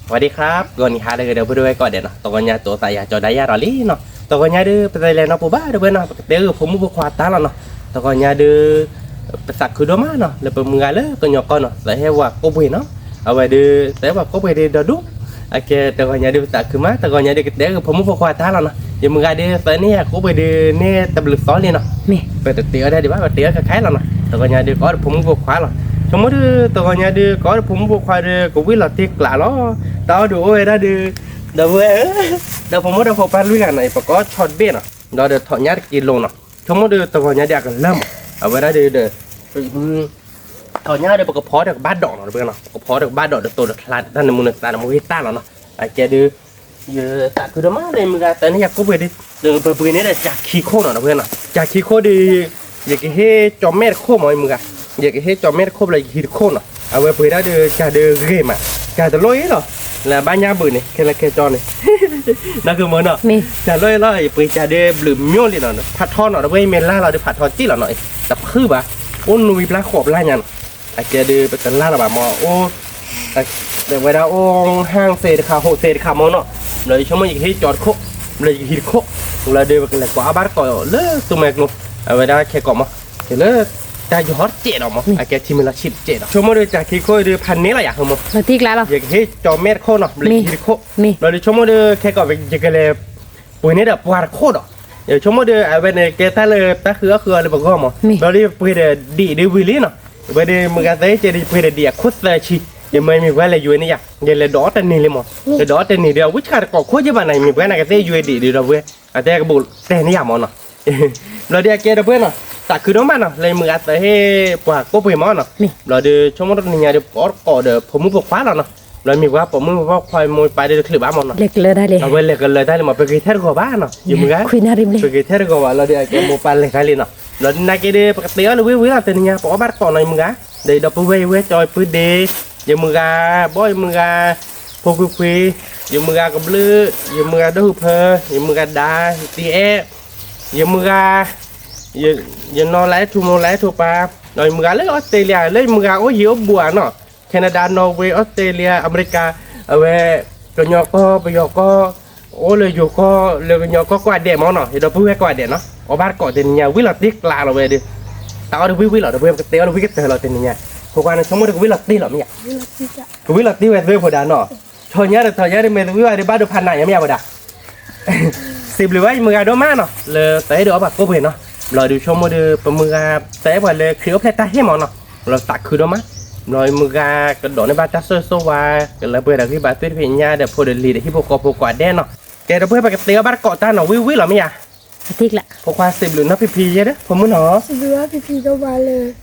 สวัสดีครับ ဂီၤနံၤဟါလၢအဂ့ၤ ဒီပုၢ်ဝဲၢ်ကိးဂၤဒဲးနီၤ, တဂီၤညါ တိသးယၤကၠီၤဒါယၤဒီးလံနီၤ, တဂီၤညါဒုး ပတလဲၤနီၢ်ပူၤဘၣ် ဒီပုၢ်ဝဲၢ်နီၤ, ပကတဲဂ့ၢ်ဖိမုၣ်ဖိခွါတၢ်လီၤနီၤ, တဂီၤညါဒုး ပသးခုဒိၣ်မးနီၤ လၢပမုၢ်ဂၤလၢကညီကီၢ်နီၤ သးဟ့ၣ်ပှၤကိးပှ့ၤနီၤ, အဝဲဒုး သးဟ့ၣ်ပှၤကိးပှ့ၤဒုးဒီဒူၣ်, အကဲ တဂီၤညါဒုး ပသးခုမး တဂီၤညါဒုး ကတဲဂ့ၢ်ဖိမုၣ်ဖိခွါတၢ်လီၤနီၤ, ယမုၢ်ဂၤဒုး သးန့ၢ်ယၤကိးပှ့ၤဒုး န့ၢ်တဘျုးသီလံနီၤ, ပတတဲအီၤဒၣ်ဒံးဘၣ် ပတဲအီၤခဲခါလီၤနီၤ, တဂီၤညါဒုး ကအီၣ်ဒီးဖိမုၣ်ဖိခွါလီၤ, ဆိကမိၣ်ဒုး တဂီၤညါဒုး ကအီၣ်ဒီးဖိမုၣ်ဖိခွါဒုး ကဝံၣ်လီၤတ့ၢ်ကျးလီၤ, တၢ်အီၣ်ဒုးအိၣ်ဝဲဒၣ်ဒုး ဒီပုၢ်ဝဲၢ်ဧၢ, ဒီးဖိမုၣ်ဒီးဖိခွါလွံၢ်ဂၤနီၤ ပကအီၣ်ဆီတဘ့ၣ်နီၤ, ဒီးဒီးထိးညၣ်တကံလိၤနီၤ, ဆိကမိၣ်ဒုး တဂီၤညါဒုး အကလၢၢ်မး, အဝဲဒၣ်ဒုးဒီး ထိးညၣ်ဒီး ပကဖီဒီးကဘၣ်ဒိးနီၤ ဒီပုၢ်ဝဲၢ်နီၤ, ပကဖီဒီးကဘၣ်ဒိး ဒီးတိၤဒီးချါ တၢ်နမူနသးနမူဟ့ၣ်တၢ်လီၤနီၤ, အကဲဒုး ယသးခုဒိၣ်မးလၢမုၢ်ဂၤ သးန့ၢ်ယၤကိးပှ့ၤဒုး ဒီးပပှ့ၤန့ၢ်ဒီးကၢ်ခံခိၣ်နီၤ ဒီပုၢ်ဝဲၢ်နီၤ, ကၢ်ခံခိၣ်ဒုး ယကဟ့ၣ်ကၠီၤမဲာ်တခိၣ်မး ယမုၢ်ဂၤ, ယကဟ့ၣ်ကၠီၤမဲာ်တခိၣ် ဘျီယကဟံးတခိၣ်နီၤ, အဝဲပှ့ၤဒၣ်ဒုး ကၢ်ဒုးဂ့ၤမး, ကၢ်တလိၣ်အံၤလီၤ, လၢအဘၣ်ညၣ်ဘုးန့ၣ် ခဲလၢာ်ခဲဆ့န့ၣ် နၢ်ကမၢနီၤ, ကၢ်တလိၣ်အံၤလီၤ ယပှ့ၤကၢ်ဒုးဘျုးမျိၣ်လံနီၤ, ဖးထီနီၤ ဒီပုၢ်ဝဲၢ် မ့ၢ်လါလီၤဒုး ဖးထီစံၣ်လီၤနီၤ, တဖုဘၣ်, အိၣ်နွံဘျါဃိးဘျါညါနီၤ, အကဲဒုး ပတလါလီၤဘၣ်မး အိၣ် ဝဲဒၣ်အိၣ် ဟၢၣ်သ့တခါ ဟိးသ့တခါမးနီၤ, ဘျီဒုးဆိကမိၣ် ယကဟ့ၣ်ကၠီၤတခိၣ်, ဘျီယကဟံးတခိၣ်, ဘျီဒုး ပကလဲၤကွၢ်အီၣ်ဘၣ်တကိးလၢသူမဲာ်ကျိၤ, အဝဲဒၣ်ခဲကိးမး, လၢတၢ်ယီၤတစဲးဒီးမး အကဲထံမ့ၢ်လီၤဆံးတစဲးဒီး ဆိကမိၣ်ဒုး ကၢ်ခံခိၣ်ဒုး ဖးန့ၢ်လီၤယၤ ဟဲမး, ယကဟ့ၣ်ကၠီၤမဲာ်တခိၣ်နီၤ ဘျီယကဟံးတခိၣ်, ဘျီဒုးဆိကမိၣ်ဒုး ခဲကိး ယကလဲၤ ပှ့ၤန့ၢ်ဒီးပှၤတခိၣ်ဒီး, ယဆိကမိၣ်ဒုး အဝဲန့ၣ်ကဲတၢ်လၢတၢ်ဃုအီၣ်ဃုအီလၢပဂီၢ်မး, ဘျီဒုးယပှ့ၤဒီးဒံးဒုးဝံၤလံနီၤ, ဝဲဒုးမုၢ်ဂၤသ့ကဲဒုး ယပှ့ၤဒီးဒံးအခိၣ်သၢဆံ, ယမ့ၢ်မ့ၢ်ပှၤလဲၤယွဲန့ၣ်ယၤ, ယလဲၤဒိးအီၣ်တန့ၢ်လံမး, ယဒိးအီၣ်တန့ၢ်ဒုး အဝံၣ်ဆှၣ်တကိးခိၣ်ယဘၣ်နၤ ယမ့ၢ်ပှၤနၤကသ့ယွဲဒံးဒုးဒီးဝဲ, အတဲကဘိးတဲန့ၢ်ယၤမးနီၤ ဘျီဒုးအကဲဒီပုၢ်ဝဲၢ်နီၤ, သးခုဒိၣ်မးနီၤ လၢမုၢ်ဂၤသးဟ့ၣ်ပှၤကိးပှ့ၤမးနီၤ, ဘျီဒုးဆိကမိၣ်တနံၤညါဒုး ပကအီၣ်တကိးဒီးဖိမုၣ်ဖိခွါလီၤနီၤ, ဘျီမ့ၢ်ပှၤပိာ်မုၣ်ပှၤခွါမိၢ်ပၢ်ဒုးတချုးဘၣ်မးနီၤ, အဝဲလဲၤကလၢၤတၢ်လံမး ပဂ့ၤထဲတဂီၤဘၣ်နီၤ ယမုၢ်ဂၤ, ပဂ့ၤထဲတဂီၤဘၣ်လီၤဒုး အကဲမိၢ်ပၢ်လဲၤခါလံနီၤ, ဘျီဒုးနာ်က့ဒုး ပကတဲအီၤလၢဝံၣ်ဝံၣ်လီၤ တနံၤညါ ပအီၣ်ဘၣ်တကိးနီၤ ယမုၢ်ဂၤ, ဒီးဒီပုၢ်ဝဲၢ်ယဝဲၢ်ကၠီပုၢ်ဒ့, ယမုၢ်ဂၤ, ဘီယမုၢ်ဂၤ, ဖိခွံခွံ, ယမုၢ်ဂၤကဘျုး, ယမုၢ်ဂၤဒိၣ်ဟူးဖၢ, ယမုၢ်ဂၤဒါ, ယသံအဲၣ်, ယမုၢ်ဂၤ, ယနီၢ်လါအဲၣ်ထူမိၢ်လါအဲၣ်ထူပၢ်, ဒီးယမုၢ်ဂၤလၢအီစထြ့လယါ လၢယမုၢ်ဂၤအိၣ်ယံၤအိၣ်ဘူးဧါနီၤ, Canada, Norway, Australia, America, အဝဲ ကညီကီၢ် ပယီၤကီၢ်, အိၣ်လၢယိၤကီၢ် လၢကညီကီၢ်ကိးဂၤဒဲးမးနီၤ, ယဒီပုၢ်ဝဲၢ်ကိးဂၤဒဲးနီၤ, အီၣ်ဘၣ်တကိးတနံၤညါ ဝံၣ်လီၤတ့ၢ်ကျးလီၤဝဲဒုး, တၢ်အီၣ်ဒုးဝံၣ်ဝံၣ်လီၤ ဒီပုၢ်ဝဲၢ်ပကတဲအီၤလၢဝံၣ်ကတၢၢ်လီၤတနံၤညါ, ဖိခွါန့ၣ်ဆိကမိၣ်ဒုးကဝံၣ်လီၤတ့ၢ်လီၤမ့ၢ်ဧါ, ကဝံၣ်လီၤတ့ၢ်ဝဲသ့ၣ်ဖိဒါနီၤ, ဆီညါဒီးဆီညါဒုး မ့ၢ်သဝံၣ်ဝဲဒုး ဘၣ်ဒိဖးနးယၤမ့ၢ်ဧါဖိဒါ စံးဘျုးဘၣ်ယမုၢ်ဂၤဒိၣ်မးနီၤ လၢသးအဲၣ်ဒုးအီၣ်ပှၤကိးပှ့ၤနီၤ, ဘျီဒုးဆိကမိၣ်ဒုး ပမုၢ်ဂၤ သးအဲၣ်ပှၤလၢခရံာ်အိၣ်ဖျဲၣ်တၢ်ဟ့ၣ်မးနီၤ, ဘျီသးခုဒိၣ်မး, ဘျီမုၢ်ဂၤကဒိးန့ၢ်ဘၣ်တၢ်စိၣ်စိၣ်ဝါ, ကလၢပှဲၤဒီးဂံၢ်ဘါသွံၣ်တဖျၢၣ်ညါဒီးဖိဒီးလံၤဒီးဟံၣ်ဖိဃီဖိကိးဂၤဒဲးနီၤ, ကဲဒီပုၢ်ဝဲၢ်ပကတဲအီၤဘၣ်တကိးတၢ်နီၤ ဝံၣ်ဝံၣ်လီၤမ့ၢ်ဧါ, ဖိခွါစံးဘျုးနီၢ်ဖံဖံယဲဒၢ ဖိမုၣ်နီၤ, တၢ်ဘျုးဖးဒိၣ်လီၤနီၤ,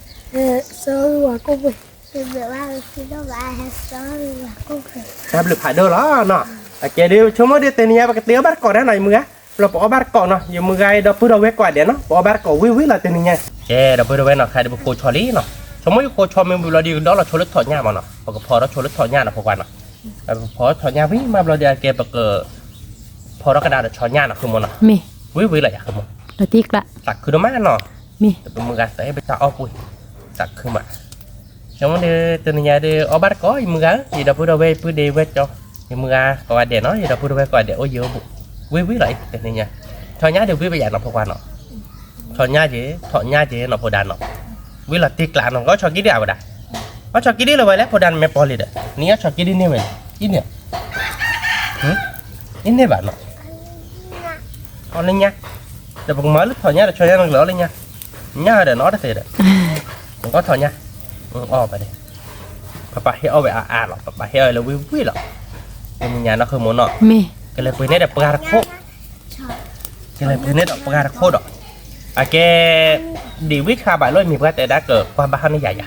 အကဲဒုးဆိကမိၣ်ဒုးတနံၤညါ ပကတဲအီၤဘၣ်တကိးတၢ်နီၤ ယမုၢ်ဂၤ, ဘျီပအီၣ်ဘၣ်တကိးနီၤ ယမုၢ်ဂၤဒီပုၢ်ဒီဝဲၢ်ကိးဂၤဒဲးနီၤ ပအီၣ်ဘၣ်တကိးဝံၣ်ဝံၣ်လီၤတနံၤညါ, ကဲဒီပုၢ်ဒီဝဲၢ်နီၤ ခဲဒုးပဃိဆီလံနီၤ, ဆိကမိၣ်ယဃိဆီမ့ၢ်ဝံၤဘျီဒုး ယကဒီးလီၤဆိလၢထိးညၣ်မးနီၤ, ပကဖီထီၣ်ဆိလၢထိးညၣ်နီၤ ဖိခွါနီၤ, ပဖီထီၣ်ထိးညၣ်ဝံၤမးဘျီဒုး အကဲပက ဖီထီၣ်ကဒါဒီးဆီညၣ်နီၤ ဃုမးနီၤ, ဝံၣ်ဝံၣ်လီၤယၤ ဃုမး, သးခုဒိၣ်မးနီၤ, တမုၢ်ဂၤသးအဲၣ်ပတၢ်အီၣ်ကွံာ်, သးခုမး, ဆိကမိၣ်ဒုး တနံၤညါဒုး အီၣ်ဘၣ်တကိး ယမုၢ်ဂၤဧၢ, ယဒီပုၢ်ဒီဝဲၢ်ပုၢ်ဒ့ဝဲၢ်ကၠီ, ယမုၢ်ဂၤကိးဂၤဒဲးနီၤ ယဒီပုၢ်ဒီဝဲၢ်ကိးဂၤဒဲး အိၣ်ယံၤအိၣ်ဘူး, ဝံၣ်ဝံၣ်လီၤအံၤ တနံၤညါ, ဆီညၣ်ဒုးဝံၣ်ဝံၣ်ယၤနီၤ ဖိခွါနီၤ, ဆီညၣ်က့ၤ ထိးညၣ်က့ၤနီၤ ဖိဒါနီၤ, ဝံၣ်လီၤတ့ၢ်ကျးနီၤ ကအီၣ်ဆီက့ဒုးအဝဲဒၣ်, အီၣ်ဆီက့ဒုးလၢဝဲလဲၣ် ဖိဒါနမ့ၢ်ပီလံဒီး နအီၣ်ဆီက့ဒုးန့ၢ်ဝဲလဲၣ်, အံၤန့ၣ် အံၤန့ၣ်ဘၣ်နီၤ, အီၣ်လၢညါ, ဒီးပကမၤလၢထိးညၣ်ဒီးဆီညၣ်နကလဲၤအီၣ်လၢညါ, ညၣ်ဒီးနအီၣ်တသ့ဒီး, နကအီၣ်ထိးညၣ်, အီၣ်ဘၣ်ဒဲး, ပပၢ်ဟ့ၣ်အီၣ်ဝဲအါအါလီၤ ပပၢ်ဟ့ၣ်အီၣ်ဝဲလၢဝံၣ်ဝံၣ်လီၤ, တနံၤညါနီၤ ဃုမးနီၤ, ကလဲၤပှ့ၤန့ၢ်ဒီးပှၤတခိၣ် ကလဲၤပှ့ၤန့ၢ်ဒီးပှၤတခိၣ်ဒီး, အကဲ, ဒံးဝံၣ်ခါဘၣ်လီၤ မ့ၢ်ပှၤတဲဒၣ်ကကွၢ်ဘၣ်ဟီၣ်န့ၢ်ယၤယၤ,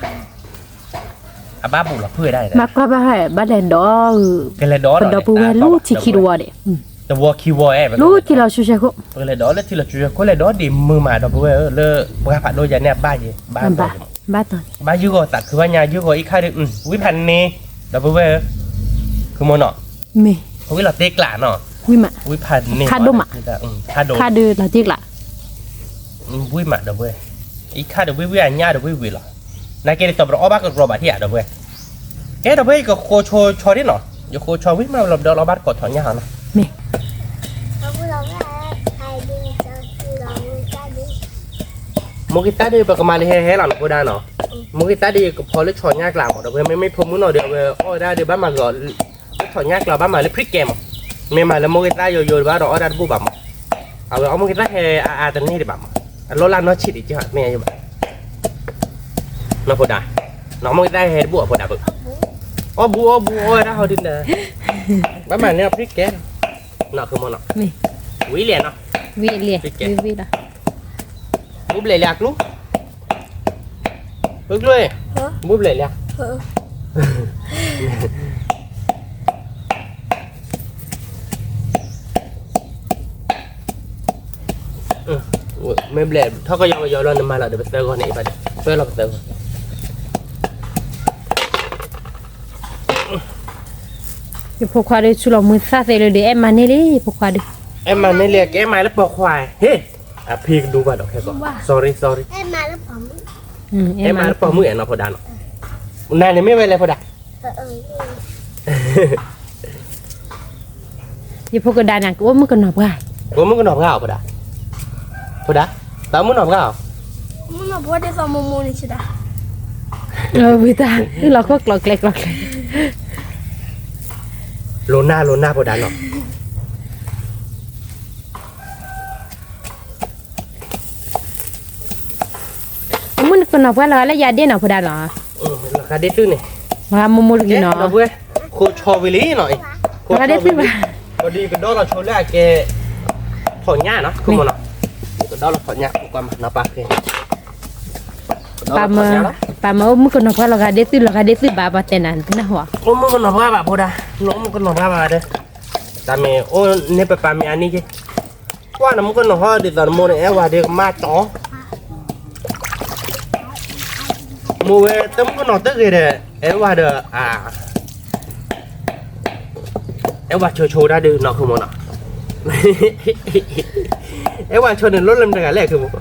အဘၣ်ဘူးလီၤဖုၣ်ဝဲဒၣ်, ဘၣ်ကွၢ်ဘၣ်ဟီၣ် ဘၣ်လဲၤဒီး, ကလဲၤဒီးဒီး ပဒီပုၢ်ဝဲၢ်လၢထံခံတဝီဒဲး, တဝီခံဝီ, လၢထံလီၤဆူၣ်ဆဲးခိၣ်, ပကလဲၤဒီးလၢထံလီၤဆူၣ်ဆဲးခိၣ် လဲၤဒီးလၢထံလီၤဆူၣ်ဆဲးခိၣ် လဲၤဒီးဒံးမုၢ်မး ဒီပုၢ်ဝဲၢ်ဧၢ လၢပှၤဖးဒိၣ်ယၤန့ၣ် အဘၣ်ယဲ, ဘၣ်, ဘၣ်ယုၢ်ဂီၤသးခုဘၣ်ညါ ယုၢ်ဂီၤအံၤခါဒုး, ဝံၣ်ဖးန့ၢ်, ဒီပုၢ်ဝဲၢ်ဧၢ, ဃုမးနီၤ, ဝံၣ်လီၤတ့ၢ်ကျးနီၤ, ဝံၣ်မး, ဝံၣ်ဖးန့ၢ်, ခါဒိၣ်မး, ခါဒုးလီၤတ့ၢ်ကျး ဝံၣ်မး ဒီပုၢ်ဝဲၢ်, အံၤခါဒီးဝံၣ်ဝံၣ် အညၣ်ဒီးဝံၣ်ဝံၣ်လီၤ, နာ်က့ဒီး စီၤပဒီးအီၣ်ဘၣ်ကကြီဘၣ်ထံၣ်ဧါ ဒီပုၢ်ဝဲၢ်, ကဲ ဒီပုၢ်ဝဲၢ် ယကဃိဆိဆီဒ်နီၤ, ယဃိဆီဝံၤမးလီၤ ပဒီလီၤဘၣ်တကိးထီၣ်ညၣ်ဟီနီၤ. မ့ၢ် မိၢ်ဂ့ၤသၣ်ဒုး ပကမၤလၢဟဲဟဲလီၤနီၤဖိဒါနီၤ. မိၢ်ဂ့ၤသၣ်ဒုး ကဖီလၢဆီညၣ်ကျါမး ဒီးဝဲမ့မ့ၢ်ဖိမုၣ်နီၤဒီး အဝဲအီၣ်ဝဲဒၣ်ဒီးဘၣ်မၤဂီၤ လၢဆီညၣ်ကျါ ဘၣ်မၤလၢဖရံကဲမး. မ့ၢ်မၤလၢမိၢ်ဂ့ၤသၣ်ယိယိဘၣ်ဒီးအီၣ်ဒၣ်တဘူၣ်ဘၣ်မး. အဝဲအီၣ်မိၢ်ဂ့ၤသၣ်ဟဲအါအါတန့ၢ်ဒံးဘၣ်မး. အလီၢ်လၢနီၢ်ဆံးဒံးကဲမ့ၢ်ယဘၣ် နီၤဖိဒါ, နီၤမိၢ်ဂ့ၤသၣ်ဟဲတဘူၣ်အဖိဒါဘၣ်. အီၣ်ဘူးအီၣ်ဘူး အီၣ်ဝဲဒၣ်ဟီဒုးနၤ, ဘၣ်မၤန့ၢ်ဖရံကဲ, နီၤ ဝံၤလံနီၤ, ဝံၤလံ, ဝံၤလံ, ဘူးဘျဲးလံအကျိ, ကျိ, ဘူးဘျဲးလံ. မ့ၢ်ဘျဲးထီၣ်ကယီကယီလီၤ နမၤလီၤဒီးပသၢဂီၤန့ၣ် အံၤဘၣ်ဒီး ပၢလီၤပသၢဂီၤ. ယဖိခွါဒုး ဆူလီၤမုၢ်သၣ်သ့လၢဒီး အဲၣ်မၤန့ၢ်လံ ယဖိခွါဒုး, အဲၣ်မၤန့ၢ်လံ ကအဲၣ်မၤလၢပိာ်ခွါ, ဟ့ၣ်, အဖံကဒူဘၣ်ဒီးခဲကီး, sorry sorry, အဲၣ်မၤလၢပိာ်မုၣ်အဲၣ်နီၤဖိဒါနီၤ, နၤန့ၣ်မ့ၢ်ဝဲလဲၣ်ဖိဒါ ယဖိကဒါန့ၣ် ကအိၣ်မုၣ်ကနီၤပှၢ်, ကအိၣ်မုၣ်ကနီၤပှၢ်အီၤဖိဒါ, ဖိဒါ, တၢ်အိၣ်မုၣ်နီၤပှၢ်အီၤ, မုၣ်နီၤပှၢ်ဒ်သိးမိၢ်မိၢ်န့ၣ်ဆံးဒၣ်, ဝံၤတၢ် လီၤခိၣ်ကျိၤကျဲကျိၤကျဲ, လိၤနၢ်လိၤနၢ်ဖိဒါနီၤ. မုၣ်ကနီၤပှၢ်လီၤဂာ်လၢယၤဒ့နီၤဖိဒါလီၤ, လီၤဂာ်ဒ့သုန့ၣ်, မုၢ်မုၢ်တဂ့ၤနီၤ, ဃိဆီဝံၤလံနီၤ, ဃိဆီဝံၤလံ, ဒီးကဒီလီၤဆိလၢအကဲ ထီၣ်ညၣ်နီၤ, ကဒီလီၤထီၣ်ညၣ်, ပၢ်မၢအိၣ်မုၣ်ကနီၤပှၢ်လီၤဂာ်ဒ့သု လီၤဂာ်ဒ့သုဘၣ် ပှၤတဲနၤနၢ်ဟူ, အိၣ်မုၣ်ကနီၤပှၢ်ဘၣ်ဖိဒါ, နအိၣ်မုၣ်ကနီၤပှၢ်ဘၣ်ဒီး, တၢ်မ့ၢ်အိၣ်န့ၢ်ပပၢ်မ့ၢ်အနံၣ်က့ ကွၢ်နမုၣ်ကနီၤဟီဒ်သိးနမိၢ်န့ၣ် အဲၣ်ဝၤဒ့ကမၣ်တီ, မိၢ်ဝဲတမုၣ်ကနီၤတဂ့ၤဒီး အဲၣ်ဝၤဒီး အဲၣ်ဝၤဆိဆိတၢ်ဒုးနီၤ ဃုမိၢ်နီၤ, အဲၣ်ဝၤဆိန့ၣ် လိၣ်လၢမတဂၤလဲၣ် ဃုမိၢ်,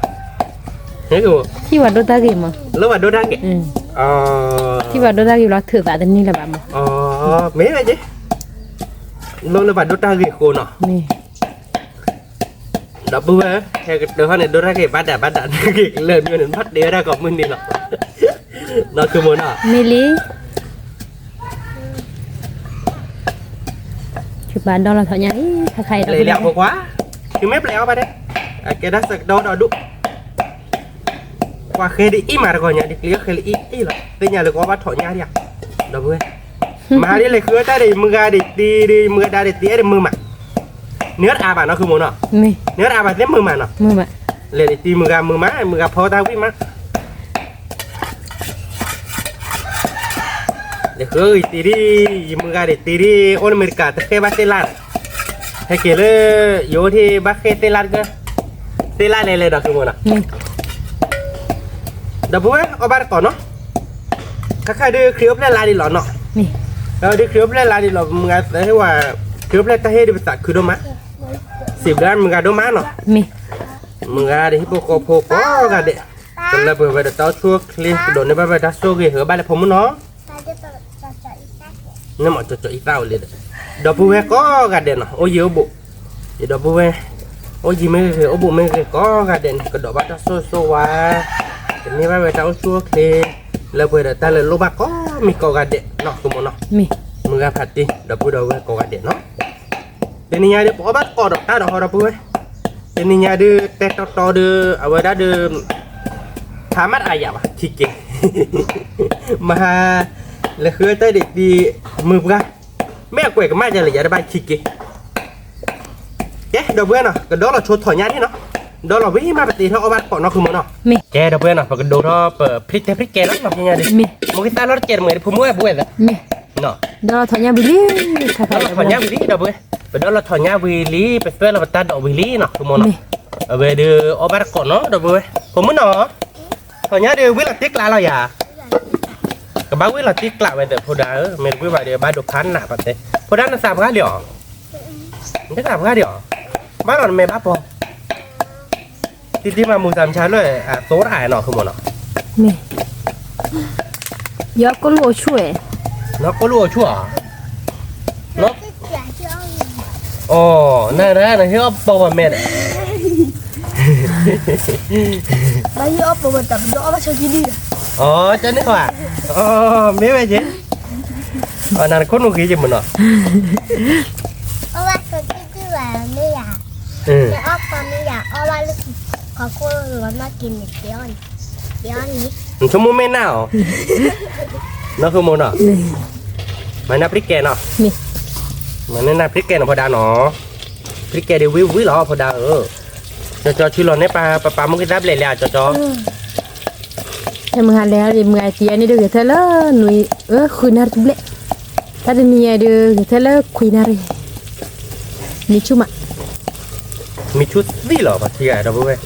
ထံၣ်ဝဲဒိၣ်တၢ်ဂ့ၤမး, လိၣ်ဝဲဒိၣ်တၢ်ဂ့ၤ, ထံၣ်ဝဲဒိၣ်တၢ်ဂ့ၤဘျီ ထုးသးတန့ၢ်လၢၤဘၣ်မး, မ့ၢ်ဝဲက့ လိၣ်လၢပှၤဒိၣ်တၢ်ဂ့ၤဃိနီၤ, ဒီပုၢ်ဝဲၢ် ဟဲကတၢၢ်ဟီန့ၣ် ဒိၣ်တၢ်ဂ့ၤဘၣ်ဒၣ်ဘၣ်ဒၣ် တၢ်ဂ့ၤကလၢာ်မ့ၢ်န့ၣ် ဘၣ်တဲဝဲဒၣ်ကိးမုၢ်နံၤလီၤ, နီၤ ဃုမိၢ်နီၤ, မ့ၢ်လံ, သုဘၣ်ဒီလီၤထီၣ်ညၣ်လံ, ခါခါအံၤ လၢလၢဖိခွါ, သုမ့ၢ်ပျဲအီၤဘၣ်ဒဲး, အကဲဒၣ်စကတီၢ်ဒီးဒူၣ် ပှၤဃဲဒ်အံၤမးတဂီၤညါ ဒ်ကျံအီၣ်ဃဲလၢအံၤအံၤလီၤ, သ့ၣ်ညါလၢကအီၣ်ဘၣ်ထီၣ်ညၣ်ဒံးဧါ, ဒီပုၢ်ဝဲၢ်, မၤဒ်လဲၣ်ဃုတၢ်ဒ်အံၤ မုၢ်ဂၤဒ်တံၤဒ် မုၢ်ဂၤဒါဒ်တံၤအဲၣ်ဒ်မုၢ်မး, နၢတအါဘၣ်နီၤ ဃုမိၢ်နီၤ, နၢတအါဘၣ်သ့ၣ်မုၢ်မးနီၤ, လဲၤဒ်တံၤမုၢ်ဂၤမုၢ်မး မုၢ်ဂၤဖီတၢ်ဝံၣ်မး လဲၤဃုအံၤတံၤဒ်, ယမုၢ်ဂၤဒ်တံၤဒ် အိၣ်လၢအမဲရကၤ တဃဲဘၣ်သ့ၣ်လၢ်, ဟဲက့ၤလၢ ယအိၣ်ထံၣ်ဘၣ်ဃ့သ့ၣ်လၢ်တကၢၢ်, သ့ၣ်လၢ်လဲၤလဲၤဒီး ဃုမိၢ်နီၤ, ဒီပုၢ်ဝဲၢ် အီၣ်ဘၣ်တကိးနီၤ, ခါခါဒုးခရံာ်အိၣ်ဖျဲၣ်လါဒ်လီၤနီၤ, ဒုးခရံာ်အိၣ်ဖျဲၣ်လါဒ်လီၤ မုၢ်ဂၤသၢဟ့ၣ်ဝဲ, ခရံာ်အိၣ်ဖျဲၣ်တၢ်ဟ့ၣ်ဒ်ပသးခုဒိၣ်မး, စံးဘျုးမုၢ်ဂၤဒိၣ်မးနီၤ, မုၢ်ဂၤဒ်ဟံၣ်ဖိဃီဖိကိးဂၤဒဲး, ကလၢပှဲၤဝဲဒီးတၢ်အိၣ်ဆူၣ်အိၣ်ချ့ ကဒိးန့ၢ်ဘၣ်ဝဲတၢ်ဆိၣ်ဂ့ၤ ဟဲဘၣ်လၢဖိမုၣ်နီၤ နမ့ၢ်ကၠီကၠီအံသၣ်အိၣ်လံဒီး, ဒီပုၢ်ဝဲၢ်ကိးဂၤဒဲးနီၤ အိၣ်ယံၤအိၣ်ဘူး, ယဒီပုၢ်ဝဲၢ်, အိၣ်ယံၤမ့ၢ်ဂ့ၤ အိၣ်ဘူးမ့ၢ်ဂ့ၤ ကိးဂၤဒဲးန့ၣ် ကဒိးဘၣ်တၢ်ဆိၣ်ဂ့ၤဆိၣ်ဝါ, ကန့ၢ်ဘၣ်ဝဲတၢ်အိၣ်ဆူၣ်အိၣ်ချ့, လၢပှဲၤဒီးတၢ်လၢလိၣ်ဘၣ်ကိးမံၤကိးဂၤဒဲးနီၤ ဃုမိၢ်နီၤ, မုၢ်ဂၤဖးတံၢ် ဒီပုၢ်ဒီဝဲၢ်ကိးဂၤဒဲးနီၤ တနံၤညါဒုး ပအီၣ်ဘၣ်တကိးဒီးတၢ်ဒီးဟီဒီပုၢ်ဝဲၢ်, တနံၤညါဒုး တဲတီတီဒုး အဝဲဒၣ်ဒုး ဖးမးတအါယၤဘၣ် ခံက့ၤ, မဟါ လဲၤဃုတၢ်ဒ်တံၤ မုၢ်ပှၢ်, မ့ၢ်အကွဲးကမၣ်ယၤလၢယၤတဘၣ်ခံက့ၤ, ကဲ ဒီပုၢ်ဝဲၢ်နီၤ ကဒီလီၤဆိထီၣ်ညၣ်ဒံးနီၤ, ဒီလီၤဝံၤမးပတ့ထီၣ်အီၣ်ဘၣ်တကိးနီၤ ဃုမိၢ်နီၤ, ကဲ ဒီပုၢ်ဝဲၢ်နီၤ ပကဒိထီၣ်ပဖံတဲဖံကဲလီၤနီၤ ဖဲညါဒုး, မိၢ်ဂ့ၤသၣ်လီၤတကဲးတမှဲၤဒ်ဖိမုၣ်ဝဲပုၢ်ဝဲၢ်သၢ ဒီလီၤထီၣ်ညၣ်ဝံၤလံ, ဒီလီၤထီၣ်ညၣ်ဝံၤလံ ဒီပုၢ်ဝဲၢ်, ပဒီလီၤထီၣ်ညၣ်ဝံၤလံ ပသွဲလီၤပတၢ်ဒိးဝံၤလံနီၤ ဃုမိၢ်နီၤ, အဝဲဒုးအီၣ်ဘၣ်တကိးနီၤ ဒီပုၢ်ဝဲၢ်, ဖိမုၣ်နီၤ, ထီၣ်ညၣ်ဒုးဝံလီၤတံကျးလီၤယၤ, ကဘၣ်ဝံလီၤတံကျးဝဲသၢ ဖိဒါဧၢ, မ့ၢ်တဝံဘၣ်ဒီးဘၣ်ဒိဖးနးပာ်တဲ, ဖိဒါနသးပှၢ်လံဧါ, နသးပှၢ်လံဧါ, ဘၣ်လီၤနမဲာ်ဘၣ်ပီၤ တံတံမၤမူသးမဆါလၢ အသိတအါနီၤ ဃုမိၢ်နီၤ, ယကိၣ်လိာ်အိၣ်ဆူၣ်ဝဲ, နကိၣ်လိာ်အိၣ်ဆူၣ်ဧါ, အီၤ နၤနၤ နဟ့ၣ်အီၣ်ပီၤပှၤမဲာ်ဒီး ဘၣ်ဟ့ၣ်အီၣ်ပီၤပှၤတၢ်ပဒိၣ်အီၣ်ဘၣ်ဆၢကံဒံၣ်ဒီး အီၤ ကန့ၣ်ဟီဧါ အီၤ မ့ၢ်ဝဲက့ၤ အီၤ နၤနခိၣ်နူာ်ဂ့ၤက့ၤမ့ၢ်နီၤ အီၣ်ဘၣ်ဆၢကံဒံၣ်ဘၣ်မ့ၢ်ယၤ အီၣ်ပီၤမ့ၢ်ယၤ အီၣ်ဘၣ်လၢ ကီၢ်ခိၣ်လီၤနီၢ်က့ၤန့ၣ် က့ၤအီၣ်န့ၣ် ဆိကမိၣ်မ့ၢ်နၢ်အီၤ နီၢ်ဃုမိၢ်နီၤ မၤနၢ်ပြံကဲနီၤ မၤနၢ်ပြံကဲနီၤဖိဒါနီၤ ပြံကဲဒ်ဝံၣ်ဝံၣ်လီၤဖိဒါဧၢ ကၠီကၠီဆူလီၤန့ၣ်ပၢ်ပၢ်မူက့ၤသးဘျဲၣ်လံဧါ ကၠီကၠီ ဟဲမုၢ်ဟါလဲၤဟါလံ မုၢ်ဂၤတံၤအန့ၣ်ဒုးဂဲၤထၢၣ်လၢ နွံ အၢ ဃုနၣ်ရံၣ်တဘျဲၣ် တၢ်တနံၤအံၤဒုးဂဲၤထၢၣ်လၢခွံနၣ်ရံၣ် မံဆူၣ်မး မံဆူၣ်သံလီၤ ပှၤထံဂၤဒီပုၢ်ဝဲၢ်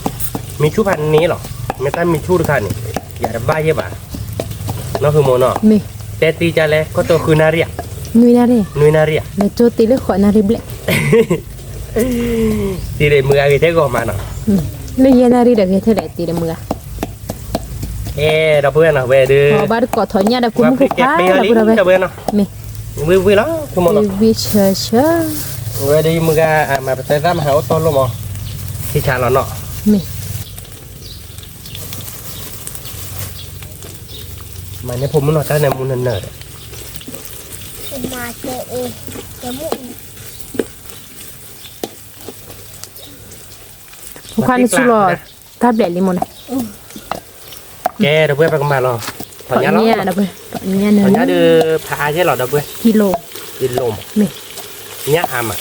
မံဆူၣ်ဖးန့ၣ်လီၤ မ့ၢ်တၢ်မံဆူၣ်တခါန့ၣ် ယၤတဘၣ်ယဲၢ်ဘၣ် နီၢ်ဃုမိၢ်နီၤ မ့ၢ် တဲတံၤကလဲၣ် ကီၢ်တိၤဃုနၣ်ရံၣ်ဧါ နွံနၣ်ရံၣ် နွံနၣ်ရံၣ်ဧါ လဲၤကၠိတ့ၢ်လၢဃိးနၣ်ရံၣ်ဘျဲၣ် တံၤဒီးမုၢ်ဂၤဂ့ၤထဲဂီၤမးနီၤ လၢယဲၢ်နၣ်ရံၣ်ဒီးဂဲၤထၢၣ်လဲၣ်တံၤဒီးမုၢ်ဂၤ အဲ ဒီပုၢ်ဝဲၢ်နီၤ ဝဲဒုး ဘၣ်တကိးထီၣ်ညၣ်ဒီးကိးမုၢ်ကိးခွါလီၤ ဒီပုၢ်ဝဲၢ်နီၤ မ့ၢ် ဝံၣ်ဝံၣ်လီၤ ခိမိၢ်နီၤ ဝံၣ်ဆၢဆၢ ဝဲဒုးယမုၢ်ဂၤ မၤပသဲသၣ်မဟါအိၣ်တီၢ်လိၣ်မး ခံဆါလီၤနီၤ မ့ၢ် မၤန့ၢ်ဖိမုၣ်နီၤ တၢ်နၢမူနၢနၢဒီး ဖိခွါန့ၣ်ဆူလီၤ တၢ်ဘျဲၣ်လံမ့ၢ်နီၤ ကဲ ဒီပုၢ်ဝဲၢ်ပကမၤလီၤ ထီၣ်ညၣ်လီၤ ထီၣ်ညၣ်ဒုး ဖးအါယဲၢ်လီၤ ဒီပုၢ်ဝဲၢ် ကံလိၤ ကံလိၤမး မ့ၢ် ညၣ်အါမး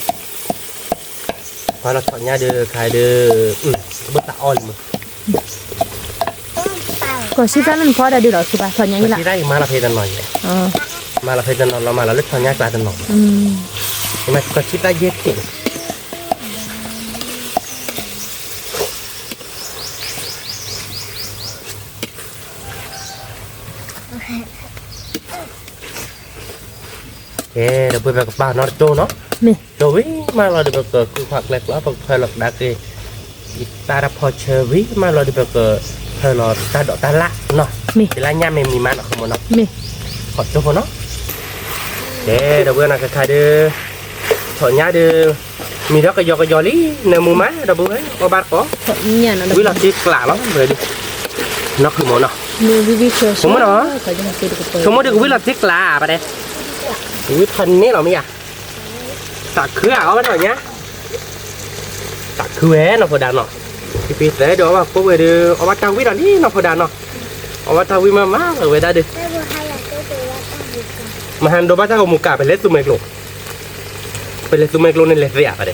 ပှၤလီၤထီၣ်ညၣ်ဒုး ခါဒုး ဘၣ်သးအီၣ်လံမး ကီၢ်ဆံသၣ်လၢနဖီဒၣ်ဒုးလီၤ ဆူပၢ်ထီၣ်ညၣ်ယဲၢ်လီၤ ကီၢ်ဆံသၣ်ယမၤလီၤဖဲတနီၤယဲၢ် မၤလီၤဖဲတနီၤလီၤ မၤလီၤလၢထီၣ်ညၣ်ကျါတနီၤ ယမၤကီၢ်ဆံသၣ်ယဲၢ်က့ၤ ကဲ ဒီပုၢ်ဝဲၢ်ပကပာ်နီတကၠိနီၤ ကၠိဝံၤမးလီၤဒီးပကကုၢ်ဖးကျဲကျီ ပကဖၢလီၤကဒါက့ၤ အံသၣ်တၢ်ဖီဆၢဝံၤမးလီၤဒီးပကဖၢလီၤတၢ်ဒိးတၢ်လၣ်နီၤ မ့ၢ် တလၣ်ညၣ်မ့ၢ်မံၤမးနီၤ ခိမိၢ်နီၤ မ့ၢ် ခီၣ်ကၠိဖိနီၤ ကဲ ဒီပုၢ်ဝဲၢ်နီၤ ခါခါဒုး ထီၣ်ညၣ်ဒုး မံၤဒီးကယီကယီလံ နၢမူမး ဒီပုၢ်ဝဲၢ် အီၣ်ဘၣ်တကိး ဝံၤလီၤတံၢ်ကျးလီၤ ဝဲဒုး နီၢ်ခိမိၢ်နီၤ ခိမိၢ်နီၤ ခိမိၢ်ဒုးကဝံၤလီၤတံၢ်ကျး ပတဲ ဝံၤဖးန့ၢ်လီၤမ့ၢ်ဧါ သးခုဧါ အီၣ်ဘၣ်ထီၣ်ညၣ် သးခုဝဲနီၤ ဖိဒါနီၤ ဖံဖံသဲဒုးအီၣ်ဘၣ်ကိးဝဲဒုး အီၣ်ဘၣ်တၢ်ဝံၤဒီးလံနီၤ ဖိဒါနီၤ အီၣ်ဘၣ်တၢ်ဝံၤမးမးလီၤဝဲဒၣ်ဒုး မဟါဒိးဘၣ်တၢ်ဂီၤမူကၤ ပလဲၤသူၣ်မဲာ်ကျိၤ ပလဲၤသူၣ်မဲာ်ကျိၤန့ၣ်လဲၤသ့ဧါ ပတဲ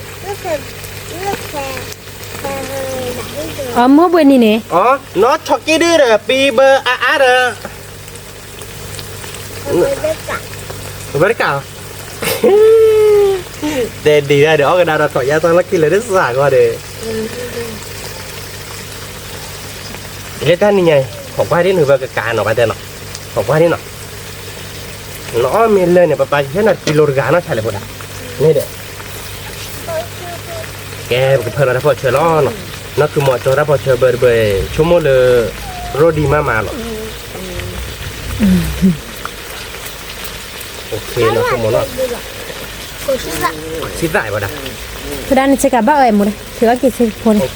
အမိၢ်ဘှံးနံၤန့ၣ် အီ နီၢ်ဆီၣ်က့ဒုဒီး ပံဘၢအါအါဒီး ဝဲတကး တဲဒံးဒၣ်ဒီး အီၣ်ကဒါဒီးထီၣ်ညၣ်တၢ်လီၢ်ခံလၢာ်ဒ်စှၤဂီၢ်ဒီး လၢတၢ်နံၤညါအံၤ ထီၣ်ကွၢ်ဒ်နုာ်ဘၢကကးနီၤ ဘၣ်တဲနီၤ ထီၣ်ကွၢ်ဒ်နီၤ နအီၣ်မ့ၢ်လၢာ်န့ၣ် ပပၢ်ကဟဲနီၤတကံလိတဂၤနီၢ်ဆါလဲၣ်ဖိဒါ န့ၣ်ဒီး ကဲ ပကဖၢလီၤတၢ်ဖီၣ်ဆၢလီၤနီၤ နီၢ်ခုမိၢ်ကၠီတၢ်ဖီၣ်ဆၢဘၢတဘၢ ဆိကမိၣ်လၢ ရိဒံးမးမးလီၤ နီၢ်ခုမိၢ်နီၤ ဆံသၣ်ဝဲဒၣ် ဖိဒါန့ၣ် ဆ့ကၤဘၣ်အီၤအဲၣ်မူဒါ ထုးအီၣ်က့ၤဆ့ကဖိန့ၣ်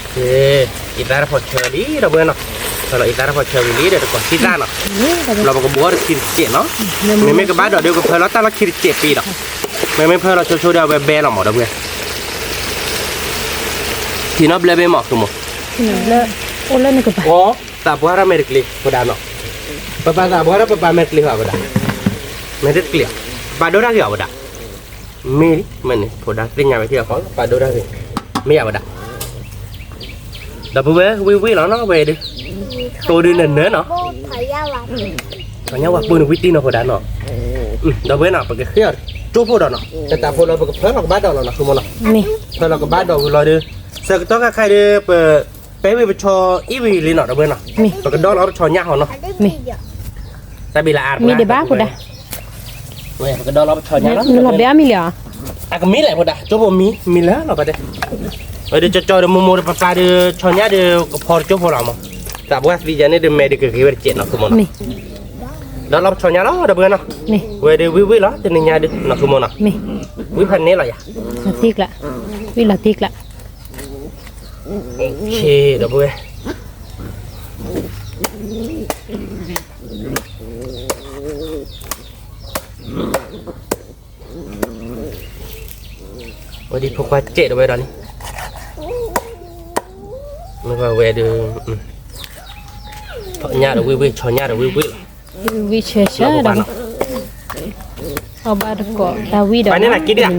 အံသၣ်တၢ်ဖီၣ်ဆၢလံ ဒီပုၢ်ဝဲၢ်နီၤ ဖၢလီၤအံသၣ်တၢ်ဖီၣ်ဆၢဝံၤလံဒီးတကိးဆံသၣ်နီၤ လီၤပကဘှီတခံတစဲးနီၤ မ့မ့ၢ်ကဘၣ်ဒီးဒီးကဖၢလီၤတၢ်လီၢ်ခံတစဲးပံၤဒီး မ့မ့ၢ်ဖၢလီၤဆိဆိဒီးအဝဲဘဲလီၤမး ဒီပုၢ်ဝဲၢ် ထံၣ်နီတဘျၢဘၣ်မး ခုမိၢ် အိၣ်လၢနကပၤ သးပှၢ်ထီၣ်မဲာ်တကျ့ၤ ဖိဒါနီၤ ပပၢ်သးပှၢ်ထီၣ်ပပၢ်မဲာ်တကျ့ၤဟီ ဖိဒါ မဲာ်တကျ့ၤ ပပၢ်ဒိတၢ်ဂ့ၤအီၤ ဖိဒါ မ့ၢ်လံ မ့ၢ်န့ၣ် ဖိဒါသ့ၣ်ညါဝဲထံအီၤ ပၢ်ဒိတၢ်ဂ့ၤ မ့ၢ်ယၤ ဖိဒါ ဒီပုၢ်ဝဲၢ် ဝံၣ်ဝံၣ်လီၤနီၤ ဝဲဒုး တိၢ်ဒုးနၢနၢနီၤ ထီၣ်ညၣ်ဝဲပူၤန့ၣ်ဝံၣ်တံၢ်နီၤ ဖိဒါနီၤ ဒီပုၢ်ဝဲၢ်နီၤ ပကဃ့အီၤကၠိဖိဒီးနီၤ တၢ်ဖိလီၤ ပကဖၢလီၤကဘၣ်ဒီးလီၤနီၤ ဆိကမိၣ်နီၤ ဖၢလီၤကဘၣ်ဒီးဝံၤလီၤဒုး ဆၢကတီၢ်ခါခါဒုး ပ ပဲဝံၤပဆီအံၣ်ဝံၤလံနီၤ ဒီပုၢ်ဝဲၢ်နီၤ ပကဒီလီၤပဆီညၣ်ဟီနီၤ တၢ်ဘံလၢအါတပှဲၤ ဒီပုၢ်ဝဲၢ် ပကဒီလီၤပဆီညၣ်လီၤ နလီၤဘဲအီၣ်မံၤလံဧါ အကမံၤလဲၣ်ဖိဒါ ကၠိဖိမံၤ မံၤလၢလီၤပတဲ ဝဲဒုးကၠီကၠီဒီးမိၢ်မိၢ်ဒီးပၢ်ပၢ်ဒီး ဆီညၣ်ဒီး ကဖီတကၠိဖိလီၤမး သးပှၢ်သံယၤန့ၣ်ဒီး မဲာ်ဒုးကဂ့ၤဝဲတကဲးနီၤ ဆိကမိၣ်နီၤ ဒီးလီၤပဆီညါလီၤ ဒီပုၢ်ဝဲၢ်နီၤ, ဝဲဒုးဝံၣ်ဝံၣ်လီၤ တနံၤညါဒုး နီၢ်ခူမိၢ်နီၤ, ဝံၣ်ဖးန့ၣ်လီၤယၤ, ဝံၣ်လီၤသံကျါ, ဒီပုၢ်ဝဲၢ် ဝဲဒ်ဖိခွါစဲးဒီးဝဲဒီးန့ၣ်, မ့ၢ်ဝဲဒုး ထီၣ်ညၣ်ဒီးဝံၣ်ဝံၣ် ဆီညၣ်ဒီးဝံၣ်ဝံၣ်လီၤ, ဝံၣ်ဝံၣ်ဆၢဆၢဒီး, အီၣ်ဘၣ်တကိးတၢ်ဝံၣ်ဒီးန့ၣ်,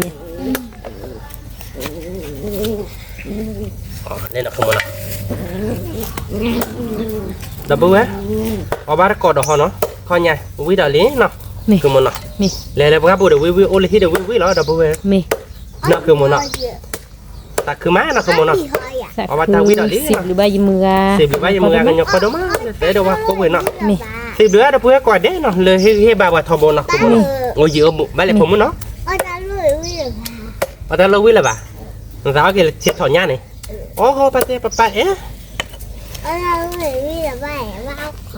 ဒီပုၢ်ဝဲၢ်, အီၣ်ဘၣ်တကိးဒီးဟီနီၤ, ထီၣ်ညၣ်ဝံၣ်ဒီးလံနီၤ, ခူမိၢ်နီၤ, လဲၤလၢပှၢ်ပူၤဒီးဝံၣ်ဝံၣ် အိၣ်လၢဟံၣ်ဒီးဝံၣ်ဝံၣ်လီၤ ဒီပုၢ်ဝဲၢ်, နီၤခူမိၢ်နီၤ သးခုမးနီၤ ခူမိၢ်နီၤ, အီၣ်ဘၣ်တၢ်ဝံၣ်ဒီးလံ, စံးဘျုးဘၣ်ယမုၢ်ဂၤ, စံးဘျုးဘၣ်ယမုၢ်ဂၤ ကညီဖိဒိၣ်မး, တဲဒီးဝဲကိးဝဲနီၤ, စံးဘျုးဘၣ်ဒီပုၢ်ဝဲၢ်ကိးဂၤဒဲးနီၤ လၢဟ့ၣ်ဂံၢ်ဟ့ၣ်ဘါပှၤထီဘိနီၤ ခူမိၢ်နီၤ, အိၣ်ယံၤအိၣ်ဘူး ဘၣ်လဲၤဖိမုၣ်နီၤ, အီၣ်တၢ်လီၢ်ဝံၣ်လၢၤဘၣ်, နသးအီၣ်က့ၤလၢထံထီၣ်ညၣ်န့ၣ်, အိၣ်ဟိ ပၢ်တဲပၢ်ပၢ်အဲၣ် အ့ၣ် ဖျၢၣ်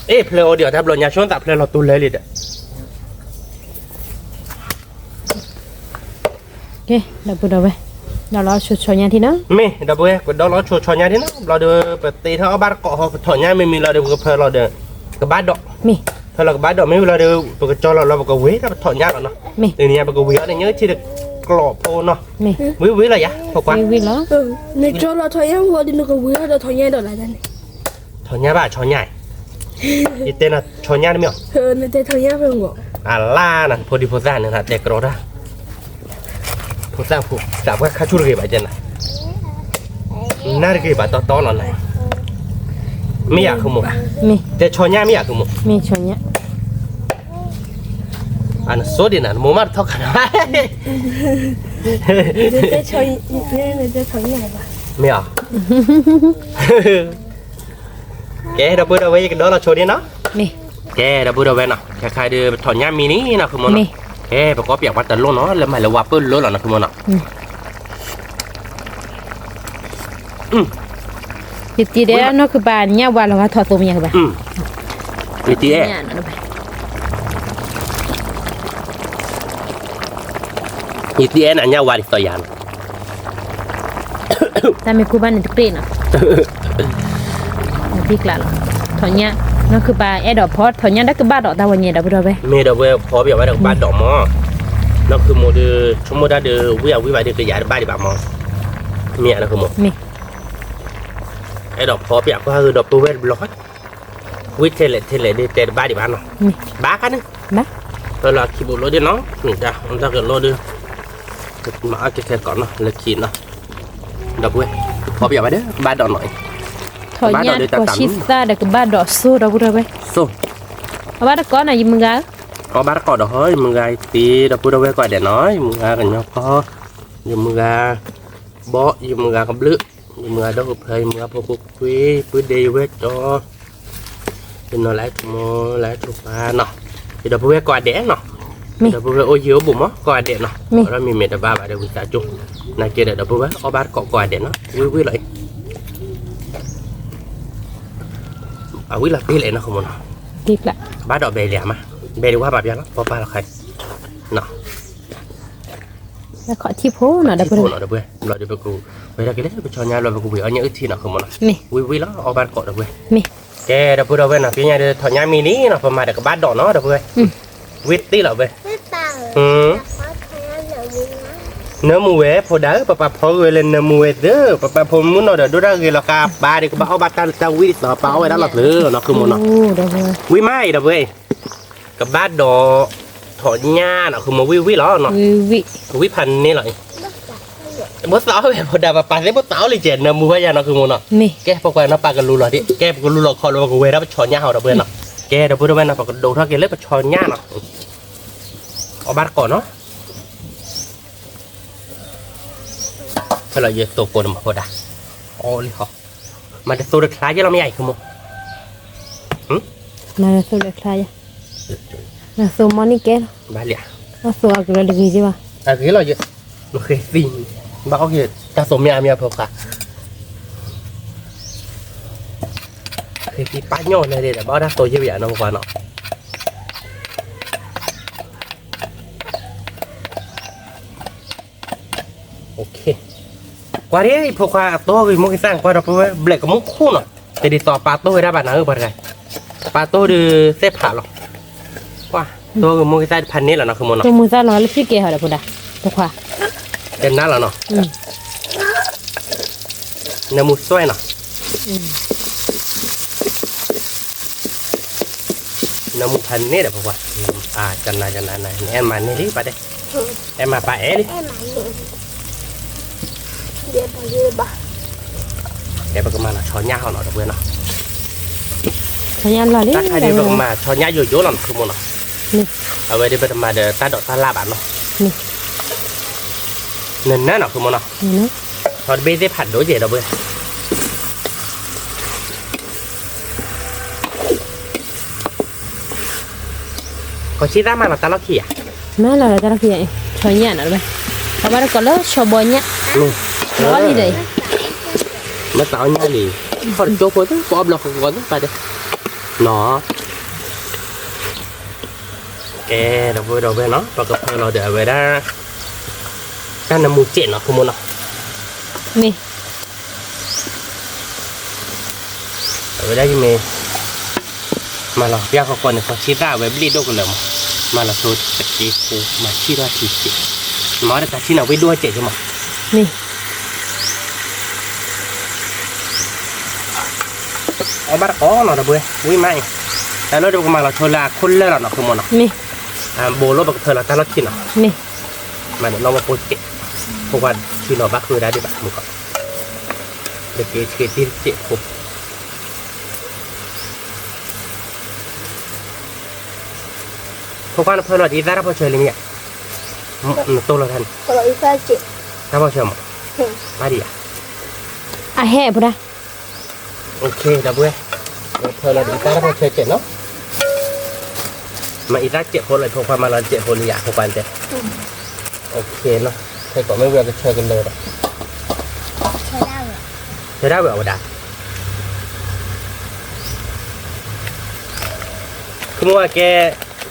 အိၣ်ဒံးအီၤတၢ်ဘျီညါ ဆိသးဖျၢၣ်လီၤတူၢ်လၢလံဒီး, ဒီပုၢ်ဝဲၢ်, ဒီးလီၤဆိဆီညါထံနီၤ, မ့ၢ်ဒီပုၢ်ဝဲၢ် ကဒီးလီၤဆိဆီညါထံနီၤ, ဘျီဒီး ပသ့ထီၣ်အီၣ်ဘၣ်တကိးဟီ ပထီၣ်ညၣ်မ့မ့ၢ်လီၤဒီး ပကဖၢလီၤဒီး ကဘၣ်ဒိး, ဖၢလီၤကဘၣ်ဒိး မ့ၢ်ဝံၤလီၤဒီး ပကကၠီလီၤလီၤ ပကဝ့ၤဒီးပထီၣ်ညၣ်လီၤနီၤ, တနံၤညါပကဝ့ၤအီၤန့ၣ် ညၣ်ထံတကျိးဖိနီၤ, ဝံၤဝံၤလီၤယၤ ဖိခွါ, နကၠီလီၤထီၣ်ညၣ်ဝံၤဒီး နကဝ့ၤဒီးထီၣ်ညၣ်ဒီးလၢ်န့ၣ် ထီၣ်ညၣ်ဘၣ် ဆီညၣ်, ယတဲနၤ ဆီညၣ်တမ့ၢ်အီၤ, အလါနၤ ဖိဒံဖိသၣ်န့ၣ် တဲကရီတၢ်, ဖိသၣ်ဖိ သးပှၢ်ခါဆူၣ်တဂ့ၤဘၣ်ကဲနၤ, နၢ်တဂ့ၤဘၣ်တီတီလီၤနၤ, မ့ၢ်ယၤခူမိၢ်, တဲဆီညၣ်မ့ၢ်ယၤခူမိၢ်, အနဆိဒ်နၤ နမိၢ်မးတထီၣ်ခါနၤ, မ့ၢ်အီၤ ကဲ ဒီပုၢ်ဒီဝဲၢ် ယကဒီးလီၤဆိဒ်နီၤ, ကဲ ဒီပုၢ်ဒီဝဲၢ်နီၤ ခဲခါဒုး ပထီၣ်ညၣ်မံၤန့ၣ်နီၤ ခူမိၢ်နီၤ, ကဲ ပကီၢ်ပၠးပှၤတလိၣ်နီၤ လၢမၤလၢဝါပၢၢ်လၢလီၤနီၤ ခူမိၢ်နီၤ, ယတံၤဒဲးနီၢ်ကပၤ ညၣ်ဝါလီၤဂာ်ထီၣ်သိမ့ၢ်ယၤကပၤ, ယတံၤအဲၣ် ယတံၤအဲၣ်နၤ ညၣ်ဝါဒ်သိးယၤနီၤ တၢ်မ့ၢ်ကူၣ်ဘၣ်န့ၣ်တကြ့ၢ်နီၤ, ထံကျးလီၤ, ထီၣ်ညၣ်, နီၢ်ကပၤအဲၣ်ဒိးဖီထီၣ်ညၣ်ဒီးကဘၣ်ဒိးတၢ်ဝဲညဲဒီပုၢ်ဒီဝဲၢ်, မ့ၢ်ဒီပုၢ်ဝဲၢ်ဖီပၠးဝဲဒီးကဘၣ်ဒိးမး, နီၢ်ခူမိၢ်ဒုး ဆိကမိၣ်တၢ်ဒုး ဝံၣ်အဝံၣ်ဘၣ်ဒုးကယၤတဘၣ်ဒံးဘၣ်မး, မ့ၢ်နီၢ်ခူမိၢ်, အဲၣ်ဒိးဖီပၠးကွၢ်ဒီပုၢ်ဝဲၢ်တဘျီ, ဝံၣ်ထဲလဲၣ်ထဲလဲၣ်ဒုးတဲတဘၣ်ဒံးဘၣ်နီၤ, ဘၣ်ခါန့ၣ်, ပလီၤခံဘိးလိဒုးနီၤ, မ့ၢ်တၢ်ကလိဒုး, မၤအီၣ်ကဲခဲကိးနီၤ လၢခံနီၤ, ဒီပုၢ်ဝဲၢ်, ဖီပၠးဝဲဒီး ကဘၣ်ဒိးနီၤအံၤ, ထီၣ်ညၣ်တကိးဆံသၣ်ဒီးကဘၣ်ဒိးစိဒီပုၢ်ဒီဝဲၢ်, စိ, အဘၣ်တကိးနီၤ ယမုၢ်ဂၤဧၢ, အဘၣ်တကိးဒီးဟီ ယမုၢ်ဂၤသ့ ဒီပုၢ်ဒီဝဲၢ်ကိးဂၤဒဲးနီၤ, ယမုၢ်ဂၤကညီဖီ, ယမုၢ်ဂၤ ဘီ ယမုၢ်ဂၤကဘျုး, ယမုၢ်ဂၤဒီကဖၢ ယမုၢ်ဂၤဖိဖိခွ့ ပုၢ်ဒ့ယဝဲၢ်ကၠီ, ယနီၤလၢထူမိၢ်လၢထူပၢ်နီၤ, ယဒီပုၢ်ဝဲၢ်ကိးဂၤဒဲးနီၤ, ယဒီပုၢ်ဝဲၢ်အိၣ်ယံၤအိၣ်ဘူးမး ကိးဂၤဒဲးနီၤ, ဒီးမ့မ့ၢ်တဘၣ်ဘၣ်ဒီးဝံသးစူၤ, နာ်က့ဒီးဒီပုၢ်ဝဲၢ် အီၣ်ဘၣ်တကိးကိးဂၤဒဲးနီၤ, ဝံၣ်ဝံၣ်လီၤအံၤ အဝံၣ်လီၤတ့ၢ်လဲၣ်နီၤ ခီမနီၤ, ဘၣ်ဒီးဘဲလံမး, ဘဲဒံးဝါဘၣ်ပျၢ်လီၤ ပီပၢ်လီၤခါအံၤ, ခီၣ်ထံဖိနီၤ ဒီပုၢ်ဝဲၢ်, ဘျီဒီးပကဝဲၤထီၣ်က့ၤလၢပဆီညါဘျီ ပကဝံၤအီၣ်ညၣ်အုၣ်ထံနီၤ ခီမနီၤ, ဝံၣ်ဝံၣ်လီၤ အီၣ်ဘၣ်တကိးဒီပုၢ်ဝဲၢ်, ကဲ ဒီပုၢ်ဒီဝဲၢ်နီၤ ပညါဒီးထီၣ်ညါမံၤလံနီၤ ပမၤဒီးကဘၣ်ဒိးနီၤ ဒီပုၢ်ဝဲၢ်, ဝံၣ်တ့ၢ်လီၤဝဲ နၢမူဝဲ ဖိဒါဧၢ ပပာ်ဖီဂ့ၤလၢနၢမူဝဲသ့, ပပာ်ဖီမုၢ်နီၤဒီး ဒိၣ်တၢ်ဂ့ၤလီၤဃာ်ပၢ်ဒီး ကဘၣ်အီၣ်ဘၣ်တၢ်လၢတၢ်ဝံၣ်ဒ်သိး ပၢ်အီၣ်ဝဲဒၣ်လီၤသုနီၤ ဃုမနီၤ, ဝံၣ်မးအံၤဒီပုၢ်ဝဲၢ်, ကဘၣ်ဒိး ထီၣ်ညၣ်နီၤ ဃုမီၤဝံၣ်ဝံၣ်လီၤနီၤ, ဝံၣ်ဖးန့ၢ်လီၤအံၤ, ဘိသးအီၣ်ဝဲ ဖိဒါ ပပာ်သ့ၣ်ဘိသးအီၣ်လံကဲ နၢမူဝဲယၤနီၤ ဃုမနီၤ, ကဲ ဖိခွါနီၤ ပာ်ကလူလီၤဒံး ကဲ ပကလူလီၤခီလၢပကဝဲၤဒီး ပဆီညၣ်ဟီဒီပုၢ်ဝဲၢ်နီၤ, ကဲ ဒီပုၢ်ဒီဝဲၢ်နီၤ ပကဒိးထီၣ်က့ၤလၢပဆီညၣ်နီၤ, အီၣ်ဘၣ်တကိးနီၤ ဖဲလီၤယသိးကိးန့ၣ်မး ဖိဒါ, အီၣ်လံဟီ, မၤတသိးတချါယဲလီၤမ့ၢ်ယါအံၤ ခမီ, မၤတသိးတချါယဲ, မၤသိးမီၢ်န့ၣ်ကဲလီၤ, ဘၣ်လံ, အသိးအကလၢတဂ့ၤက့ဘၣ်, အဂ့ၤလီၤယ, မဃ့သံ, ဘၣ်အီၣ်က့ၤ တၢ်သိးမ့ၢ်အါမ့ၢ်အါဖိခါ, ဃ့ ပၢ်ညီၣ်လဲၣ်ဒီး ဘၣ်အီၣ်တၢ်တိၤယဲၢ်ပယၤနီၤ ပှၤနီၤ. ကွၢ်ဒ်အံၤ ဖိခွါအတိၢ်ဂ့ၤမိၢ်ကသၣ် ကွၢ်ဒီးပဝဲဘျဲၣ်ကမူၣ်ခိၣ်နီၤ, တဒ်သိးပၢ်တိၢ်ဝဲဒၣ်ဘၣ်နၤဧၢ ပှၤတဂၤ, ပၢ်တိၢ်ဒုးသ့ၣ်ဖးလီၤ, ကွၢ် တိၢ်ဂ့ၤမိၢ်ကသၣ်တဖးန့ၣ်လီၤနီၤ ခိၣ်မူနီၤ, တိၢ်မူသၣ်လီၤလၢဖံးကဲဟီဒီးဖိဒါ, ဖိခွါ, တနါလီၤနီၤ, နမူသွဲနီၤ နမူဖးန့ၣ်ဒီးဖိခွါ, ကနၤကနၤနၤ နအဲၣ်မၤန့ၢ်လံပၢ်တဲ, အဲၣ်မၤပၢ်အဲၣ်လံ, တဲပကမၤလီၤဆီညၣ်ဟီနီၤ ဒီပုၢ်ဝဲၢ်နီၤ, တၢ်ခါဒုးပကမၤဆီညၣ်ယိယိလီၤနီၤ ခိၣ်မူနီၤ, အဝဲဒုးပတမၤဒီးတၢ်ဒိးတၢ်လၢ်ဘၣ်နီၤ, နနၢနီၤ ခိၣ်မူနီၤ, ဆီတဘ့ၣ်သ့ၣ်ဖးဒိၣ်ကဲး ဒီပုၢ်ဝဲၢ် ကီၢ်ဆံသၣ်မၤလီၤတၢ်လီၢ်ခံဧါ, မၤလီၤတၢ်လီၢ်ခံဧါ, ဆီညၣ်နီၤ တဝဲ, အဘၣ်တကိးလၢဆီဘီညၣ်, လီၤလံဒီး, မ့ၢ်တၢ်အီၣ်ညၣ်လံ, ထီၣ်တကၠိဖိသ့ၣ် ပအီၣ်ဘျီဃီဃီသ့ၣ်ပၢ်တဲ, နီၤ, ကဲ ဒီပုၢ်ဝဲၢ် ဒီပုၢ်ဝဲၢ်နီၤ ပကဖၢလီၤဒီးအဝဲဒၣ် တၢ်နမူစဲးနီၤ ခိၣ်မူနီၤ, မ့ၢ် အဝဲဒၣ်ယမ့ၢ် မၤလီၤပျၢ်ဃီဃီန့ၣ် ကီၢ်ဆံသၣ်အဝဲဘျ့ၣ်ဒိၣ်ကလၢာ်မး, မၤလီၤဆိတက့ဖိ မၤဆံၣ်ထီၣ်ထံစဲး, မၤအီၣ်တကးဆံၣ်နီၤ ဝ့ၢ်ဒိၣ်စဲးက့မး, မ့ၢ် အီၣ်ဘၣ်တကိးနီၤ ဒီပုၢ်ဝဲၢ် ဝံၣ်မးအံၤ, တၢ်လၢဒီးပကမၤလီၤဆိလၢအခိၣ်လၢာ်လီၤနီၤ ခိၣ်မူနီၤ, မ့ၢ် ဘိးလိပကဖၢလီၤတၢ်လီၢ်ခံနီၤ, မ့ၢ် မၤဒီးနီၢ်မဖိစဲး, ဖိခွါထံလီၤဘၣ်ဃုာ်ဝဲဒၣ်ဒံးဘၣ်မုၢ်ကီး, တက့ဆံးတက့ဖိ, ဖိခွါနဖၢလီၤဒ်အံၤသၣ်တၢ်ဖီၣ်ဆၢလံမ့ၢ်ဧါ, နတိၢ်လီၤတၢ်န့ၣ်, တၢ်ဖီၣ်ဆၢမး, ဘၣ်ဒံးဧါ, အဟဲဖိဒၣ် ဒီပုၢ်ဝဲၢ်, ဖၢလီၤဒ်အံၤသၣ်တၢ်ဖီၣ်ဆၢစဲးနီၤ, မၤအံၤသၣ်စဲးဖိလီၤ ဖိခွါမၤလီၤစဲးဖိလံယၤ ဖိခွါတဲ, ခဲကိးမ့ၢ်ဝံၤအကဆၢကလၢာ်ဒီး, ဆၢဒၣ်ဝဲအဝဲဒၣ်, ဖုမိၢ်ဝဲကဲ,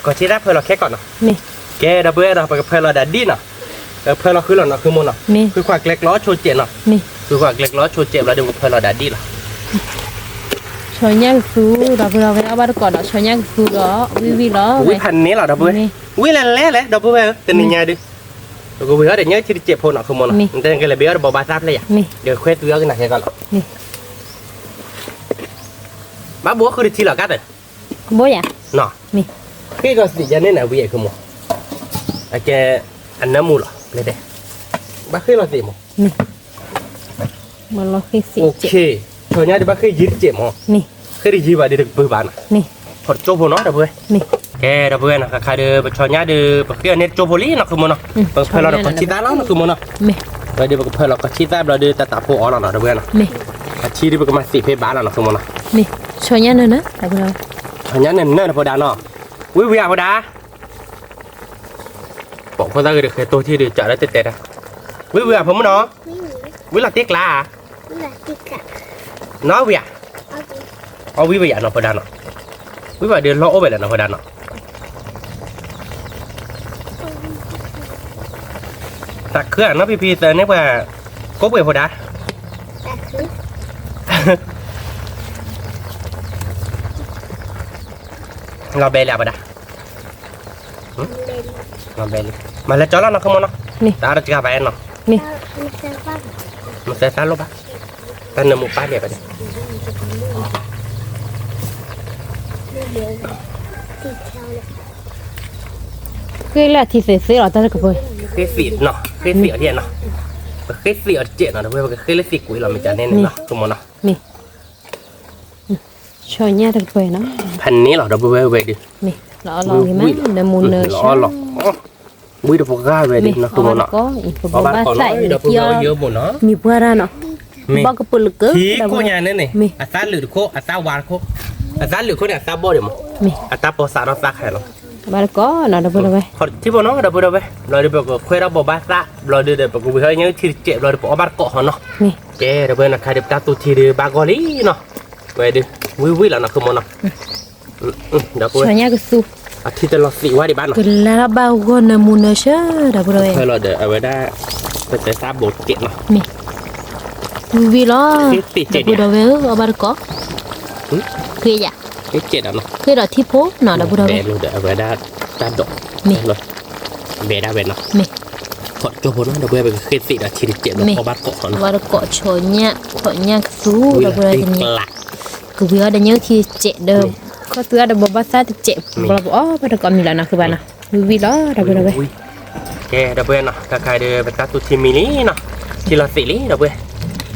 ကီၢ်ဆံသၣ်ဖၢလီၤခဲကိးနီၤ, ကဲဒီပုၢ်ဝဲၢ်ဒီး ပကဖၢလီၤဒၣ်ဒ်နီၤ, ဖၢလီၤဃုလီၤနီၤ ဖုမိၢ်နီၤ, ဃုခွါကျဲကျီဆိစဲးနီၤ, ဃုခွါကျဲကျီဆိစဲးဘျီဒီး ပကဖၢလီၤဒၣ်ဒ်လီၤ, ဆီညၣ်ကသူဒီပုၢ်ဝဲၢ် အီၣ်ဘၣ်တကိးဒီး ဆီညၣ်ကသူဒီး ဝံၣ်ဝံၣ်လီၤ, ဝံၣ်ဖးန့ၣ်လီၤ ဒီပုၢ်ဝဲၢ်, ဝံၣ်လဲၤလဲၤလဲၤ ဒီပုၢ်ဝဲၢ်ဧၢ တနံၤညါဒုး, ပကဝံၤအီၣ်ဒီးညၣ်ထံတစဲးဖိနီၤ ဖုမိၢ်နီၤ, နတဲကလဲၤဘၣ်အီၣ်ဒီးဘိးဘၣ်သၣ်ဖျဲၣ်ယၤ, ဒီးခွဲသွံအီၣ်ကနၣ်ခဲကီးလီၤ, ဘၣ်ဘိးဃုတထံလီၤကါတၢၢ်, ဘိယၤ, ဃ့ကီးသံးယၤန့ၣ်နဝံၤအဖုမိၢ်, အကဲ, အနၢမူလီၤ, ဘၣ်ဃ့လီၤသံးမး, ဆီညၣ်ဒုးဘၣ်ဃ့ယံၤတစဲးမး, ဃ့တယံၤဘၣ်ဒုးတကပၢၤဘၣ်နီၤ, ဖီၣ်တကၠိဖိနီၤ ဒီပုၢ်ဝဲၢ်, ကဲ ဒီပုၢ်ဝဲၢ်နီၤ ခါခါဒီး ပဆီညၣ်ဒုး ပဃ့အီၤန့ၣ်တကၠိဖိလံနီၤ ဖုမိၢ်နီၤ, ပကဖၢလီၤဒီးကီၢ်ဆံသၣ်လီၤနီၤ ဖုမိၢ်နီၤ, ဒီးပကဖၢလီၤကီၢ်ဆံသၣ်ဘျီဒီး တၢ်တၢ်ဖိအီၤလီၤနီၤ ဒီပုၢ်ဝဲၢ်နီၤ, အထံဒုးပကမၤသံးဖဲဘၣ်လီၤနီၤ ဖုမိၢ်နီၤ, ဆီညၣ်နၢၤနၢၤ ဆီညၣ်နၢၤနၢၤ ဖိဒါနီၤ, ဝံၤဝံၤဧါ ဖိဒါ ပိာ်ခွါသၣ်ဂ့ၤဒီး ဃဲတိၢ်ထံၣ်ဒီး ကးလၢတဲတဲတၢ်, ဝံၤဝံၤဧါ ဖုမိၢ်နီၤ, ဝံၤလီၤတ့ကျါ, နီၢ်ဝံၤဧါ, အီၣ်ဝံၤဝံၤဧါနီၤ ဖိဒါနီၤ, ဝံၤဝံၤဒီးလီၢ်အိၣ်ဝဲလၢနီၤ ဖိဒါနီၤ, တၢ်ခုဧါ နီၢ်ဖံဖံသၢန့ၣ်ပှၤ, ကိးပှ့ၤ ဖိဒါ လီၤဘဲလံ ဖိဒါ, လီၤဘဲလံ, မၤလၢကၠီလီၤနီၤ ဖုမိၢ်နီၤ, တၢ်အါတကါဘၣ်အဲၣ်နီၤ, မၤသၢသၣ်လိၣ်ဘၣ်, တၢ်နၢမူပၢ်န့ၣ်ဘၣ်န့ၣ် ဃ့လၢအထံသ့ၣ်သ့ၣ်လီၤ တၢ်တကပၤ, ဃ့သံးနီၤ ဃ့သံးအီၤတကဲးနီၤ, ပဃ့သံးအီၤတကဲးနီၤ ဒီပုၢ်ဝဲၢ် ပကဃ့လၢသံးကွံာ်လီၤ မ့ၢ်ကန့ၣ်နီၤ ဖုမိၢ်နီၤ, မ့ၢ် ဆီညၣ်တကပၤနီၤ, ဖဲန့ၣ်လီၤ ဒီပုၢ်ဝဲၢ်ဝဲဒုး, လီၤအီၣ်လီၤဂ့ၤမး နၢမူနၢဆၢ, ဝံၤဒီးပှၤဂၤဝဲဒုးနီၤ ဖုမိၢ်နီၤ, အီၣ်ဘၣ်တကိးနီၤ ဒီပုၢ်ဝဲၢ် မံၤပှၢ်တၢ်နီၤ, ဘီကပုာ်လၢကၢ, ထံခိၣ်ညါန့ၣ်န့ၣ် အသၣ်လုာ်တခိၣ် အသၣ်ဝါတခိၣ်, အသၣ်လုာ်ခိၣ်န့ၣ် အသၣ်ဘီၣ်ဒံးမး, အသၣ်ပီသးဒီးသၣ်ခါလီၤ, ဘၣ်တကိးနီၤ ဒီပုၢ်ဝဲၢ်, ထံဖိနီၤ ဒီပုၢ်ဝဲၢ်, ဘျီဒီးပကခွဲးထီၣ်ဘိးဘၣ်သၣ် ဘျီဒီး ပကဝံၤဟီၣ်ညၣ်ထံတစဲး ဘျီဒီးပအီၣ်ဘၣ်တကိးဟီနီၤ, ကဲ ဒီပုၢ်ဝဲၢ်နီၤ ခါဒီးပတၢ်တိၢ်ထံဒုးဘၣ်ဂီၢ်လံနီၤ, ဝဲဒုး ဝံၣ်ဝံၣ်လီၤနီၤ ဃုမီၤနီၤ. ဒီပုၢ်ဝဲၢ် ဆီညၣ်ကသူ အထံတလီၤသံးဝဲဒံးဘၣ်နီၤ. ကလၢဘၣ်ဂီၢ်နၢမူနၢဆၢ ဒီပုၢ်ဝဲၢ်. ဖဲလီၤဒီးအဝဲဒၣ် ပတဲသးဘိးစဲးနီၤ. မ့ၢ် ဝံၣ်ဝံၣ်လီၤ ဒီပုၢ်ဝဲၢ်ဧၢ အီၣ်ဘၣ်တကိး. ဃ့ယၤ ဃ့ဒီးထံဖိနီၤ ဒီပုၢ်ဝဲၢ်. အဝဲဒၣ်တၢ်ဒိး မ့ၢ် ဘဲဒၣ်ဝဲနီၤ. မ့ၢ် ခီၣ်ကၠိဖိနီၤ ဒီပုၢ်ဝဲၢ် ပကဃ့သ့ၣ်ဒီးထံတစဲး အီၣ်ဘၣ်တကိးနီၤ. အီၣ်ဘၣ်တကိး ဆီညၣ် ဆီညၣ်ကသူ ဒီပုၢ်ဝဲၢ် တနံၤ ကဝံၤအီၣ်ဒီးညၣ်ထံတစဲးဒီး ခီၣ်သူအီၣ်ဒီးဘိးဘၣ်သၣ်တစဲး ဘျီပအီၣ်ဘၣ်တကိးမံၤလီၤနီၤ ဃုဘၣ်နီၤ. ဝံၣ်ဝံၣ်လီၤ ဒီပုၢ်ဝဲၢ်. ကဲ ဒီပုၢ်ဝဲၢ်နီၤ ခါခါဒီး ပတၢ်သူထံမံၤလံနီၤ. ထံလီၤသံးလံ ဒီပုၢ်ဝဲၢ်.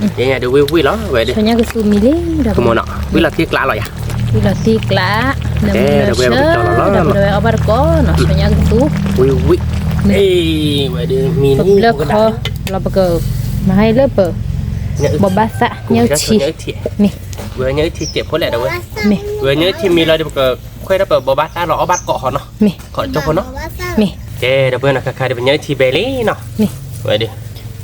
ယဲညါဒီးဝံၣ်ဝံၣ်လီၤ ဝဲဒီး ဆီညၣ်ကသူမံၤလံ ဒီပုၢ်ဝဲၢ်နီၤ. ဝံၣ်လီၤတံၢ်ကျးလီၤယၤ ဝံၣ်လီၤတံၢ်ကျး နၢမူနၢဆၢ ဒီပုၢ်ဝဲၢ် ပကတီၤလီၤလီၤနီၤ ဆီညၣ်ကသူ ဝံၣ်ဝံၣ် ဝဲဒီးမံၤလံ ပကဘျၢခီ လီၤပက မၤဟဲလၢပ ဘိးဘၣ်သၣ် ညၣ်ထံ မ့ၢ် ဝဲညၣ်ထံစဲးဖိလဲၣ် ဒီပုၢ်ဝဲၢ်. မ့ၢ် ဝဲညၣ်ထံမံၤလီၤဒီး ပကခွဲးဒီးပဘိးဘၣ်သၣ်လီၤ အီၣ်ဘၣ်တကိးဟီနီၤ. မ့ၢ် ခီၣ်ကၠိဖိနီၤ. မ့ၢ် ကဲ ဒီပုၢ်ဝဲၢ်နီၤ ခါခါဒီး ပညၣ်ထံဘဲလံနီၤ. မ့ၢ် ဝဲဒီး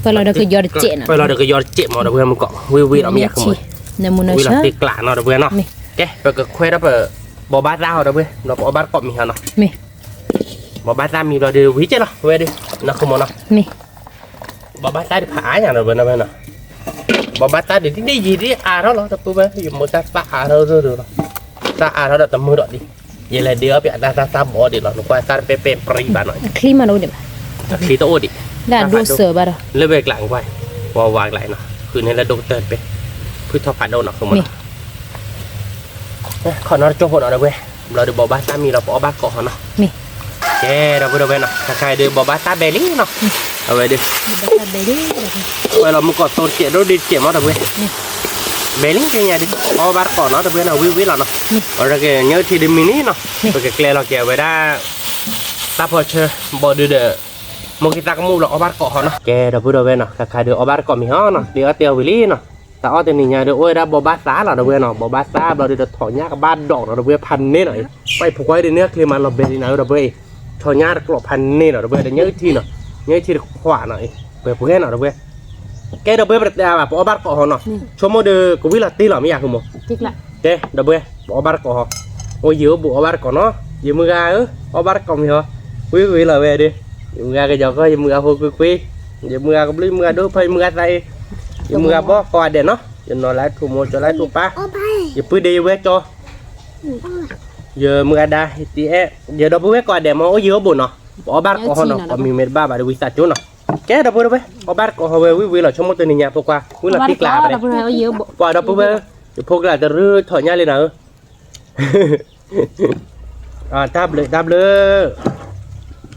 ပၢလီၤဒီးကယီၤတစဲးနီၤ ပၢလီၤဒီးကယီၤတစဲးမး ဒီပုၢ်ဝဲၢ် မ့ၢ်ကီး ဝံၣ်ဝံၣ်လီၤ မ့ၢ်ယၤ ဝံၣ်လီၤတံၢ်ကျးနီၤ ဒီပုၢ်ဝဲၢ်နီၤ. မ့ၢ် ကဲ ပကခွဲးဒီးပ ဘိးဘၣ်သၣ်ဟီ ဒီပုၢ်ဝဲၢ် ဒီးပအီၣ်ဘၣ်တကိးမံၤဟီနီၤ. မ့ၢ် ဘိးဘၣ်သၣ်မံၤဘျီဒီး ဝံၤကဲလီၤ ဝဲဒီး နီၢ်ခိမီၤနီၤ. မ့ၢ် ဘိးဘၣ်သၣ်ဒီးဖးအါညါ ဒီပုၢ်ဝဲၢ်နီၤ. ဘိးဘၣ်သၣ်ဒီး ဒ်ယံာ်ဒ်အါထီၣ်လီၤ ဒီပုၢ်ဝဲၢ် ယမိၢ်သၣ်သၣ်အါထီၣ်ဒီး သၣ်အါထီၣ်ဒီးတမုာ်ဒီးဒံး ယလဲၤဒ့အီၣ်ပှၤအတၢ်သၣ်သၣ်ဘီဒံးလီၤ နကွၢ်သၣ်တပဲပဲပြံဘၣ်နီၤ. အချံမးတအိၣ်ဒံးဘၣ် အချံတအိၣ်ဒံး လၢအဒိၣ်စၢၤဘၣ်ဒီး လၢဝဲကျးကွၢ် ဝါဝါကျးနီၤ ဃုန့ၢ်လၢဒိၣ်ကတၢၢ်တပဲ ဖုထီၣ်ဖးဒိၣ်နီၢ်ခိမီၤနီၤ. ခီၣ်နီတကၠိဖိနီၤ ဒီပုၢ်ဝဲၢ် ဘျီဒီးဘိးဘၣ်သၣ်မံၤလီၤ ပအီၣ်ဘၣ်တကိးဟီနီၤ. မ့ၢ် ကဲ ဒီပုၢ်ဝဲၢ်နီၤ ခါခါဒီးဘိးဘၣ်သၣ်ဘဲလံနီၤ. အဝဲဒီး ဘိးဘၣ်သၣ်ဘဲလံ ဝဲလီၤမုၢ်ကီးသိတစဲး ဒိၣ်ဒံးတစဲးမး ဒီပုၢ်ဝဲၢ်. ဘဲလံ ကဲညါဒီး အီၣ်ဘၣ်တကိးနီၤ ဒီပုၢ်ဝဲၢ်နီၤ ဝံၣ်ဝံၣ်လီၤနီၤ. အဝဲကညၣ်ထံဒုးမံၤန့ၣ်နီၤ ပကကျဲလီၤက့ၤအဝဲဒၣ် သၣ်ဖီဆၢ ဘီဒုးဒီး မိၢ်က့သၣ်ကမူၣ်လီၤ အီၣ်ဘၣ်တကိးဟီနီၤ. ကဲ ဒီပုၢ်ဝဲၢ်နီၤ ခါခါဒီးအီၣ်ဘၣ်တကိးမံၤဟီနီၤ တ့အီၣ်တ့အီၣ်ဝံၤလံနီၤ. တၢ်အီၣ်တနံၤညါဒီး အိၣ်ဝဲဒၣ်ဘိးဘၣ်သၣ်လီၤ ဒီပုၢ်ဝဲၢ်နီၤ ဘိးဘၣ်သၣ်ဘျီဒီး တထီၣ်ညၣ်ကဘၣ်ဒိးနီၤ ဒီပုၢ်ဝဲၢ် ဖးန့ၢ်နီၤ. ပှၤအံၤဖိခွါအံၤဒုးန့ၢ်ချ့မးလီၤဘဲလံနၤဧၢ ဒီပုၢ်ဝဲၢ်အံၤ ထီၣ်ညၣ်တကျိးဖးန့ၢ်နီၤ ဒီပုၢ်ဝဲၢ် ဒီးညၣ်အုၣ်ထံနီၤ ညၣ်အုၣ်ထံတခွးနီၤ ပှဲၤပှဲၤနီၤ ဒီပုၢ်ဝဲၢ်. ကဲ ဒီပုၢ်ဝဲၢ် ပတတဲအါဘၣ် ပအီၣ်ဘၣ်တကိးဟီနီၤ ဆိကမိၣ်ဒီးက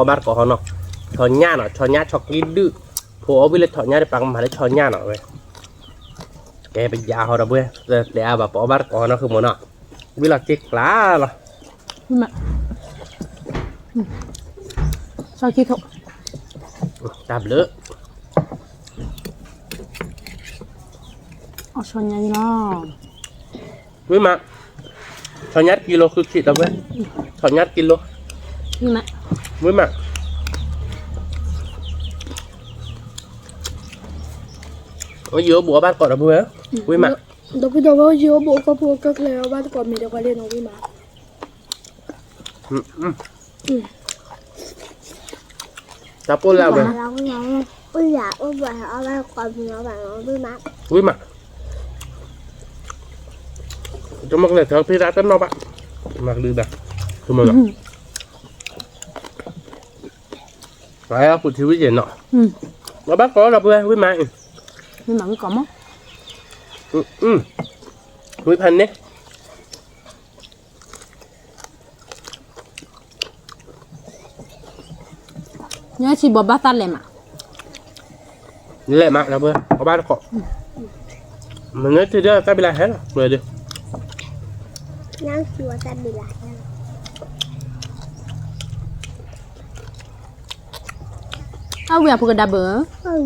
ဝံၣ်လီၤတံၢ်လီၤ မ့ၢ်ယၤဃုမီၤ. ကဲ ဒီပုၢ်ဝဲၢ် ပအီၣ်ဘၣ်တကိးဟီ အိၣ်ယံၤအိၣ်ဘူးအီၣ်ဘၣ်တကိးနီၤ ယမုၢ်ဂၤဧၢ အီၣ်ဘၣ်တကိးမံၤဟီ ဝံၣ်ဝံၣ်လီၤဝဲဒီး ယမုၢ်ဂၤကယီၤကီၢ် ယမုၢ်ဂၤဖိကွ့ကွ့ ယမုၢ်ဂၤကဘျုး ယမုၢ်ဂၤဒိၣ်ဖၢ ယမုၢ်ဂၤသးအံၤ ယမုၢ်ဂၤဘီ ကိးဂၤဒဲးနီၤ ယနီၤလၢထူၣ်မိၢ်ကၠီလၢထူၣ်ပၢ် ယပုၢ်ဒ့ယဝဲၢ်ကၠီ ယမုၢ်ဂၤဒါ ယတံၤအဲၣ် ယဒီပုၢ်ဝဲၢ်ကိးဂၤဒဲး မ့ၢ်အိၣ်ယံၤအိၣ်ဘူးနီၤ ပအီၣ်ဘၣ်တကိးဟီနီၤ ပမံၤမ့ၢ်တဘၣ်ဘၣ်ဒီးဝံသးစူၤနီၤ. ကဲ ဒီပုၢ်ဝဲၢ် အီၣ်ဘၣ်တကိးဟီဝဲ ဝံၣ်ဝံၣ်လီၤ ဆိကမိၣ်တနံၤညါ ဖိခွါ ဝံၣ်လီၤတံၢ်ကျး ပှၤဒီပုၢ်ဝဲၢ် ယဖိကလၢ်တရၢထီၣ်ညၣ်လံနၤဧၢ တၢ်ဘျုးတၢ်ဘျုး ကဲ ဒီပုၢ်ဝဲၢ် ပအီၣ်ဘၣ်တကိးဟီနီၤ ဆီညၣ်နီၤ ဆီညၣ်ဆီကလံဒုၣ် ဖိအီၣ်ဝံၣ်လၢဆီညၣ်ဒီး ပှၤကမၤလၢဆီညၣ်နီၤဝဲ ကဲ ပယါဟီဒီပုၢ်ဝဲၢ် တတဲအါဘၣ် ပအီၣ်ဘၣ်တကိးဟီနီၤ ဃုမီၤနီၤ ဝံၣ်လီၤတံၢ်ကျးလီၤ ဆီခံခိၣ် တၢ်ဘျုး အီၣ်ဆီညါလီၤ ဝံၣ်မး ဆီညၣ်တကံလိၤ ဃုခံဒီပုၢ်ဝဲၢ် ဆီညၣ်တကံလိၤ ဝံၣ်မး အိၣ်ယံၤအိၣ်ဘူးအီၣ်ဘၣ်တကိးဒီပုၢ်ဝဲၢ် ဝံၣ်မး ဒီပုၢ်ဝဲၢ် အိၣ်ယံၤအိၣ်ဘူး ကီၢ်ဖိကီၢ်ချၢ အီၣ်ဘၣ်တကိးမံၤဒီး ပှၤလ့နီၤ ဝံၣ်မး တၢ်ပိၢ်လၢဝဲ ဝံၣ်မး တမ့ၢ်ကလဲၤထီၣ်ဖံးတၢ်တနီၣ်ဘၣ် မၤကဒုဘၣ် ဝဲပူၤထံဝံၣ်က့ၤနီၤ အီၣ်ဘၣ်ကိးဒီပုၢ်ဝဲၢ် ဝံၣ်မးအံၤ ဝံၣ်ဖးန့ၣ် ညၣ်ထံဘိးဘၣ်သၣ်လဲၤမး လဲၤမး ဒီပုၢ်ဝဲၢ် အီၣ်ဘၣ်တကိး မ့ၢ်န့ၣ်ထံဒီးတၢ်ဘံလးဟဲလီၤ ဝဲဒုး အဝံၣ်အဖိကဒါဘၢ အဝံၣ်မး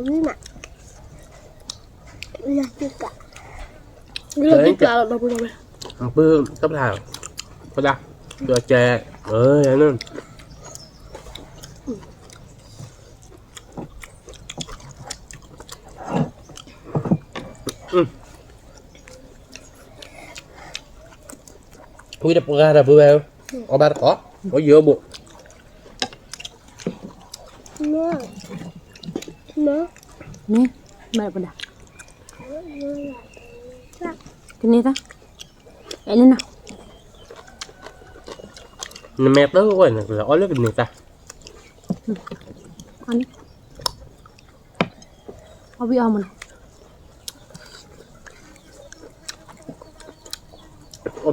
လီၤတံၢ်ကျးလီၤ ဒီပုၢ်ဝဲၢ် ပုၢ် တဖျါ ဖိဒါ ကဲ အၢ ယၤန့ၣ် အ ဝံတပှၢ်ဒီပုၢ်ဝဲၢ်, အီၣ်ဘၣ်တကိး, အိၣ်ယိာ်ဘိး, မ့ၢ်, မ့ၢ်ပဒၣ်, ကန့ၢ်သၣ်, အဲန့ၣ်နီၤ, နမဲာ်တဝဲန့ၣ် အီၣ်လၢကန့ၢ်သၣ်, အီၣ်ဝံၣ်အီၣ်မးနီၤ, အီၣ်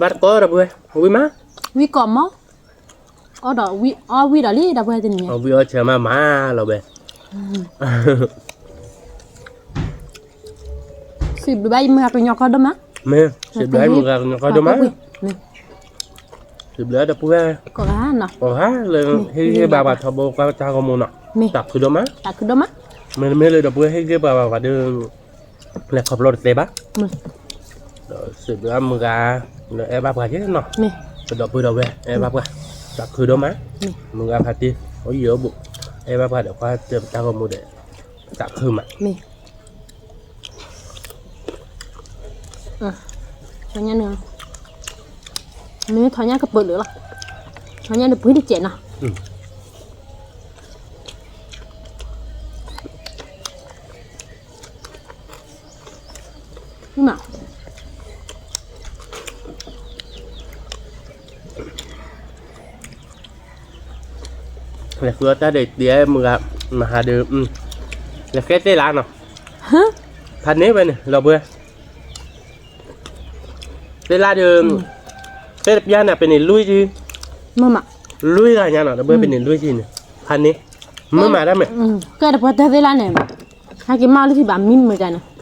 ဘၣ်တကိးဒီပုၢ်ဝဲၢ်, ဝံၣ်မး, ဝံၣ်ကိးမး, အီၣ်ဒီးဝံၣ်အီၣ်ဝံၣ်ဒီးလံ ဒီပုၢ်ဝဲၢ်တနံၤညါ, အီၣ်ဝံၣ်အီၣ်ဆၢမးမးလီၤဝဲ စံးဘျုးဘၣ်ယမုၢ်ဂၤကညီကီၢ်ဒိၣ်မး, မ့ၢ်, စံးဘျုးယမုၢ်ဂၤကညီကီၢ်ဒိၣ်မး, စံးဘျုးဒီပုၢ်ဝဲၢ်, ကိးဂၤလၢ ဟ့ၣ်ဂံၢ်ဟ့ၣ်ဘါပှၤထီဘိကွၢ်တၢ်ဂီၤမူနီၤ, တၢ်ခုဒိၣ်မး, တၢ်ခုဒိၣ်မး, မ့တမ့ၢ်လၢဒီပုၢ်ဝဲၢ်ဟ့ၣ်ဂံၢ်ပှၤဘၣ်ပှၤဒီး လဲၤခီဖျိတသ့ဘၣ်, ဒီးစံးဘျုးမုၢ်ဂၤ, ဒီးအဲၣ်ဘၣ်ပှၤက့နီၤ, ပဒီပုၢ်ဒီဝဲၢ် အဲၣ်ဘၣ်ပှၤ, တၢ်ခုဒိၣ်မး, မုၢ်ဂၤဖါတံၢ် အိၣ်ယိာ်ဘိး, အဲၣ်ဘၣ်ပှၤဒီးကွၢ်တၢ်ဂီၤမူဒီး, တၢ်ခုမး, မ့ၢ်, မ့ၢ်ထီညါကပၢၤလၢာ်လီၤ, ထီညါဒီးပှ့ၤတစဲးနီၤ မ့ၢ်, လဲၤဃုအီၣ်တၢ်ဒီးတ့မုၢ်ဂၤ, မဟါဒီး, လဲၤဃဲသ့ၣ်လါနီၤ, ဖးန့ၢ်ဝဲန့ၣ် လီၤဘှဲ, သ့ၣ်လါဒီး, သ့ၣ်တပျၢ်န့ၣ် ပန့ၣ်လွံၢ်ဆံ, လွံၢ်ဂၤညါနီၤ ဒီးဘှဲပန့ၣ်လွံၢ်ဆံန့ၣ်, ဖးန့ၢ်, မ့ၢ်မးတၢ်မဲာ်, ကဲတပှၢ်တၢ်သ့ၣ်လါန့ၣ်, ဟဲက့ၤမၤလၢထံဘၣ်မံမုၢ်တၢ်န့ၣ်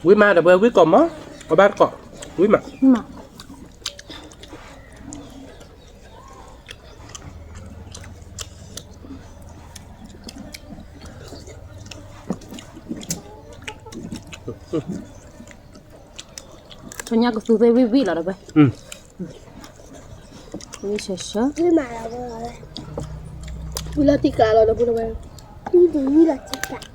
ဝံၣ်မးဒီး ဝံၣ်ကိးမး, အဘၣ်တကိး, ဝံၣ်မး, ညါကသူသ့ဝံၣ်ဝံၣ်လီၤဒီးဝဲ, ဝံၣ်ဆၢဆၢ, ဝံၣ်လီၤတံၢ်ကးလီၤဒီးဝဲ, ဝံၣ်လီၤတံၢ်ကး,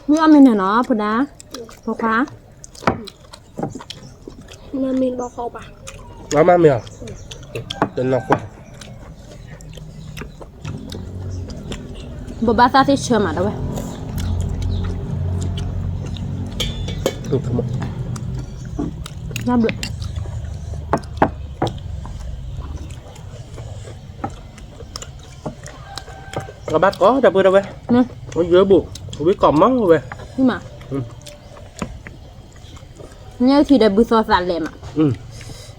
မ့ၢ်အီၣ်မ့ၢ်နၤနီၤ ဖိဒါ, ဖိခွါ, မ့ၢ်ဘီဃီပၤ, မ့ၢ်ဧါ, တနီၤဃီ, ဘိးဘၣ်သၣ်သ့ၣ်ဆၢမးဒၣ်ဝဲ, တၢ်ဘျုး အဘၣ်ကိးဒီပုၢ်ဒီဝဲၢ်, ယဲဘူး, ဝံၣ်ကိးမးဝဲ, ညၣ်ထံဒီးဘုသီသးလဲၤမး,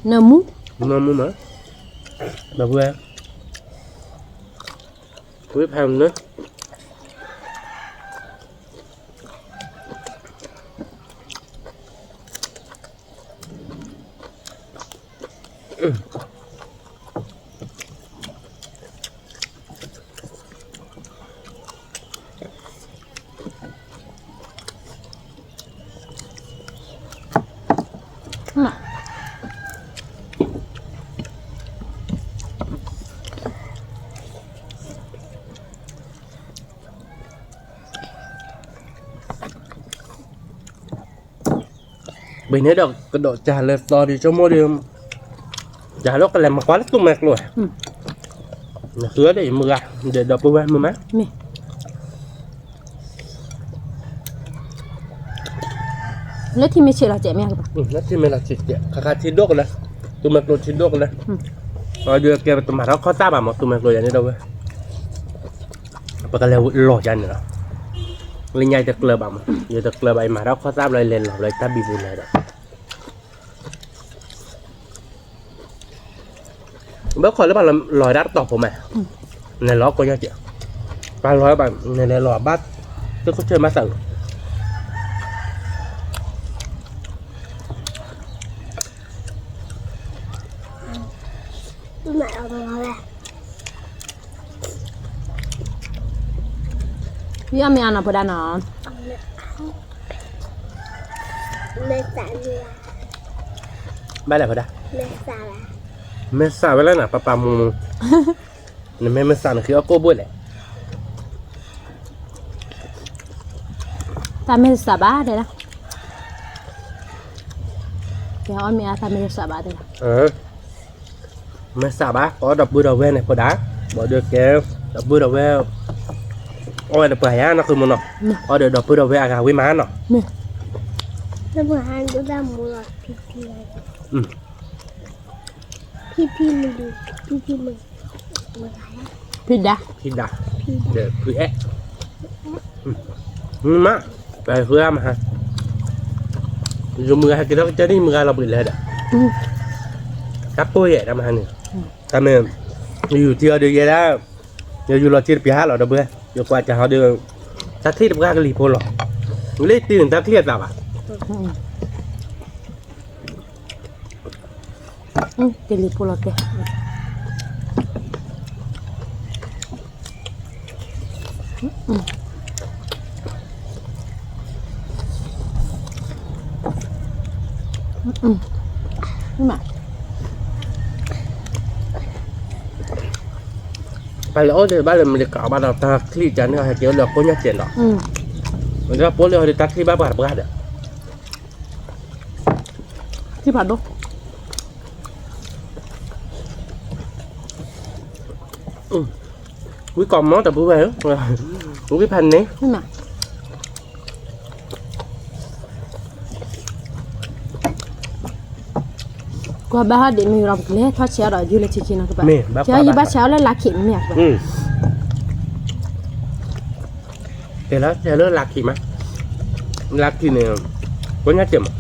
နၢမူ, နၢမူမး, ဒီပုၢ်ဝဲၢ်, ဝံၣ်ဖးနၢ ဘၣ်န့ၣ်ဒီးကဒီးစၢ်လၢသီဒီးဆိကမိၣ်ဒီး, စၢ်လီၤကလဲၤမၤကွၢ်လၢသူၣ်မဲာ်ကျိၤ, နဃုအီၣ်ဒီးယမုၢ်ဂၤ, ဒီးဒီပုၢ်ဝဲၢ်မုၢ်မး, လၢထံမ့ၢ်ဆံးလီၤစဲးမ့ၢ်, လၢထံမ့ၢ်လီၤစဲး, ခါခါထံဒိၣ်ကလဲၣ်, သူၣ်မဲာ်ကျိၤထံဒိၣ်ကလဲၣ်, ဒီးကဲပတမၤထီၣ်ခီၣ်သၣ်ဘၣ်မး သူၣ်မဲာ်ကျိၤယၤန့ၣ်ဒီးဝဲ ပကလဲၤလီၤယၤန့ၣ်လီၤ, လၢညါယတကျၢၤဘၣ်မး ယတကျၢၤဘၣ် ယမၤထီၣ်ခီၣ်သၣ်ဘျီ ယလဲၤလီၤဘျီယတၢ်ဘံဘူလဲၤဒီး, ဘၣ်ခိးလၢပှၤလီၤတၢ်တတီၤဖိမး, နလဲၤလီၤကိးညါက့ၤ, ပှၤလီၤဘၣ် နလဲၤလီၤဘၣ်, တခိၣ်ဆၢမၤသး, မ့ၢ်အမ့ၢ်အနီၢ်ဖိဒါနီၤ, ဘၣ်လဲၣ်ဖဒၣ်, မ့ၢ်စးဝဲလၢနၤ ပပာ်မူ, နမ့ၢ်မ့ၢ်စးနဃ့အီၣ်ကိၣ်ဘိၣ်လဲၣ်. တၢ်မ့ၢ်တစးဘၣ်တဲဒၣ်, ကဲအီၣ်မ့ၢ်အါ တၢ်မ့ၢ်တစးဘၣ်တဲဒၣ်. မ့ၢ်စးဘၣ် ကအီၣ်ဒီပုၢ်ဒီဝဲၢ်န့ၣ်ဖိဒၣ်, ဘၣ်ဒီးကဲ ဒီပုၢ်ဒီဝဲၢ် အီၣ်ဝဲတပှၤယါနီၢ်ဃုမနီၤ, အီၣ်ဒီးဒီပုၢ်ဒီဝဲၢ်အဂၤဝံၤမးနီၤ. ဖံဒါ, ဖံအဲၣ်, မ့ၢ်မး, ပှၤဃုအါမဟါ, ယမုၢ်ဂၤဟဲက့ၤထီၣ်ကစၢ်ဒ်မုၢ်ဂၤလီၤဘှံးလဲၣ်ဒီး, တၢ်ကိၢ်ယဲၢ်တၢ်မဟါန့ၣ်, တၢ်မ့ၢ်, ယယူၤထံအီၤဒီးယဲဒၣ်, ယယူၤလီၤထံတပျၢ်လီၤဒီပုၢ်ဝဲၢ်, ယကွၢ်ကဟီဒီး, တၢ်ချံၣ်တပှၢ်ကလံၤဖိလီၤ, လၢတုၤန့ၣ်တၢ်ချံၣ်အသးဘၣ် ကလံၤဖိလီၤတဲ. ပှၤလၢအအိၣ်ဒီးဘၣ်လၢမလ့ၤကးဘၣ်ဒီး တၢ်ချံၣ်ကန့ၣ်ဟဲက့ၤအိၣ်လၢကိၣ်ညါစဲးလီၤ, ဒီးပိာ်လၢဟီဒီးတၢ်ချံၣ်ဘၣ်ပှၤတပှၢ်ဒီး ထံၣ်ဖးဒိၣ်, ဝံကိးမီၢ်တပုၢ်ဝဲၢ်ဧၢ, ဝံဖးန့ၣ်, ကွၢ်ဘၣ်ဟီဒ်မ့ၢ်ဒီး ပကလဲၤထီၣ်ဆဲးအီၤဒီး ယူၤလၢထံခံနီၤကဘၣ်, ယဘၣ်ဆဲးအီၤလၢလါခံးမ့ၢ်ဧါ, တဲလၢဆဲးလၢလါခံးမး, လါခံးန့ၣ်, ကိၣ်ညါစဲးမး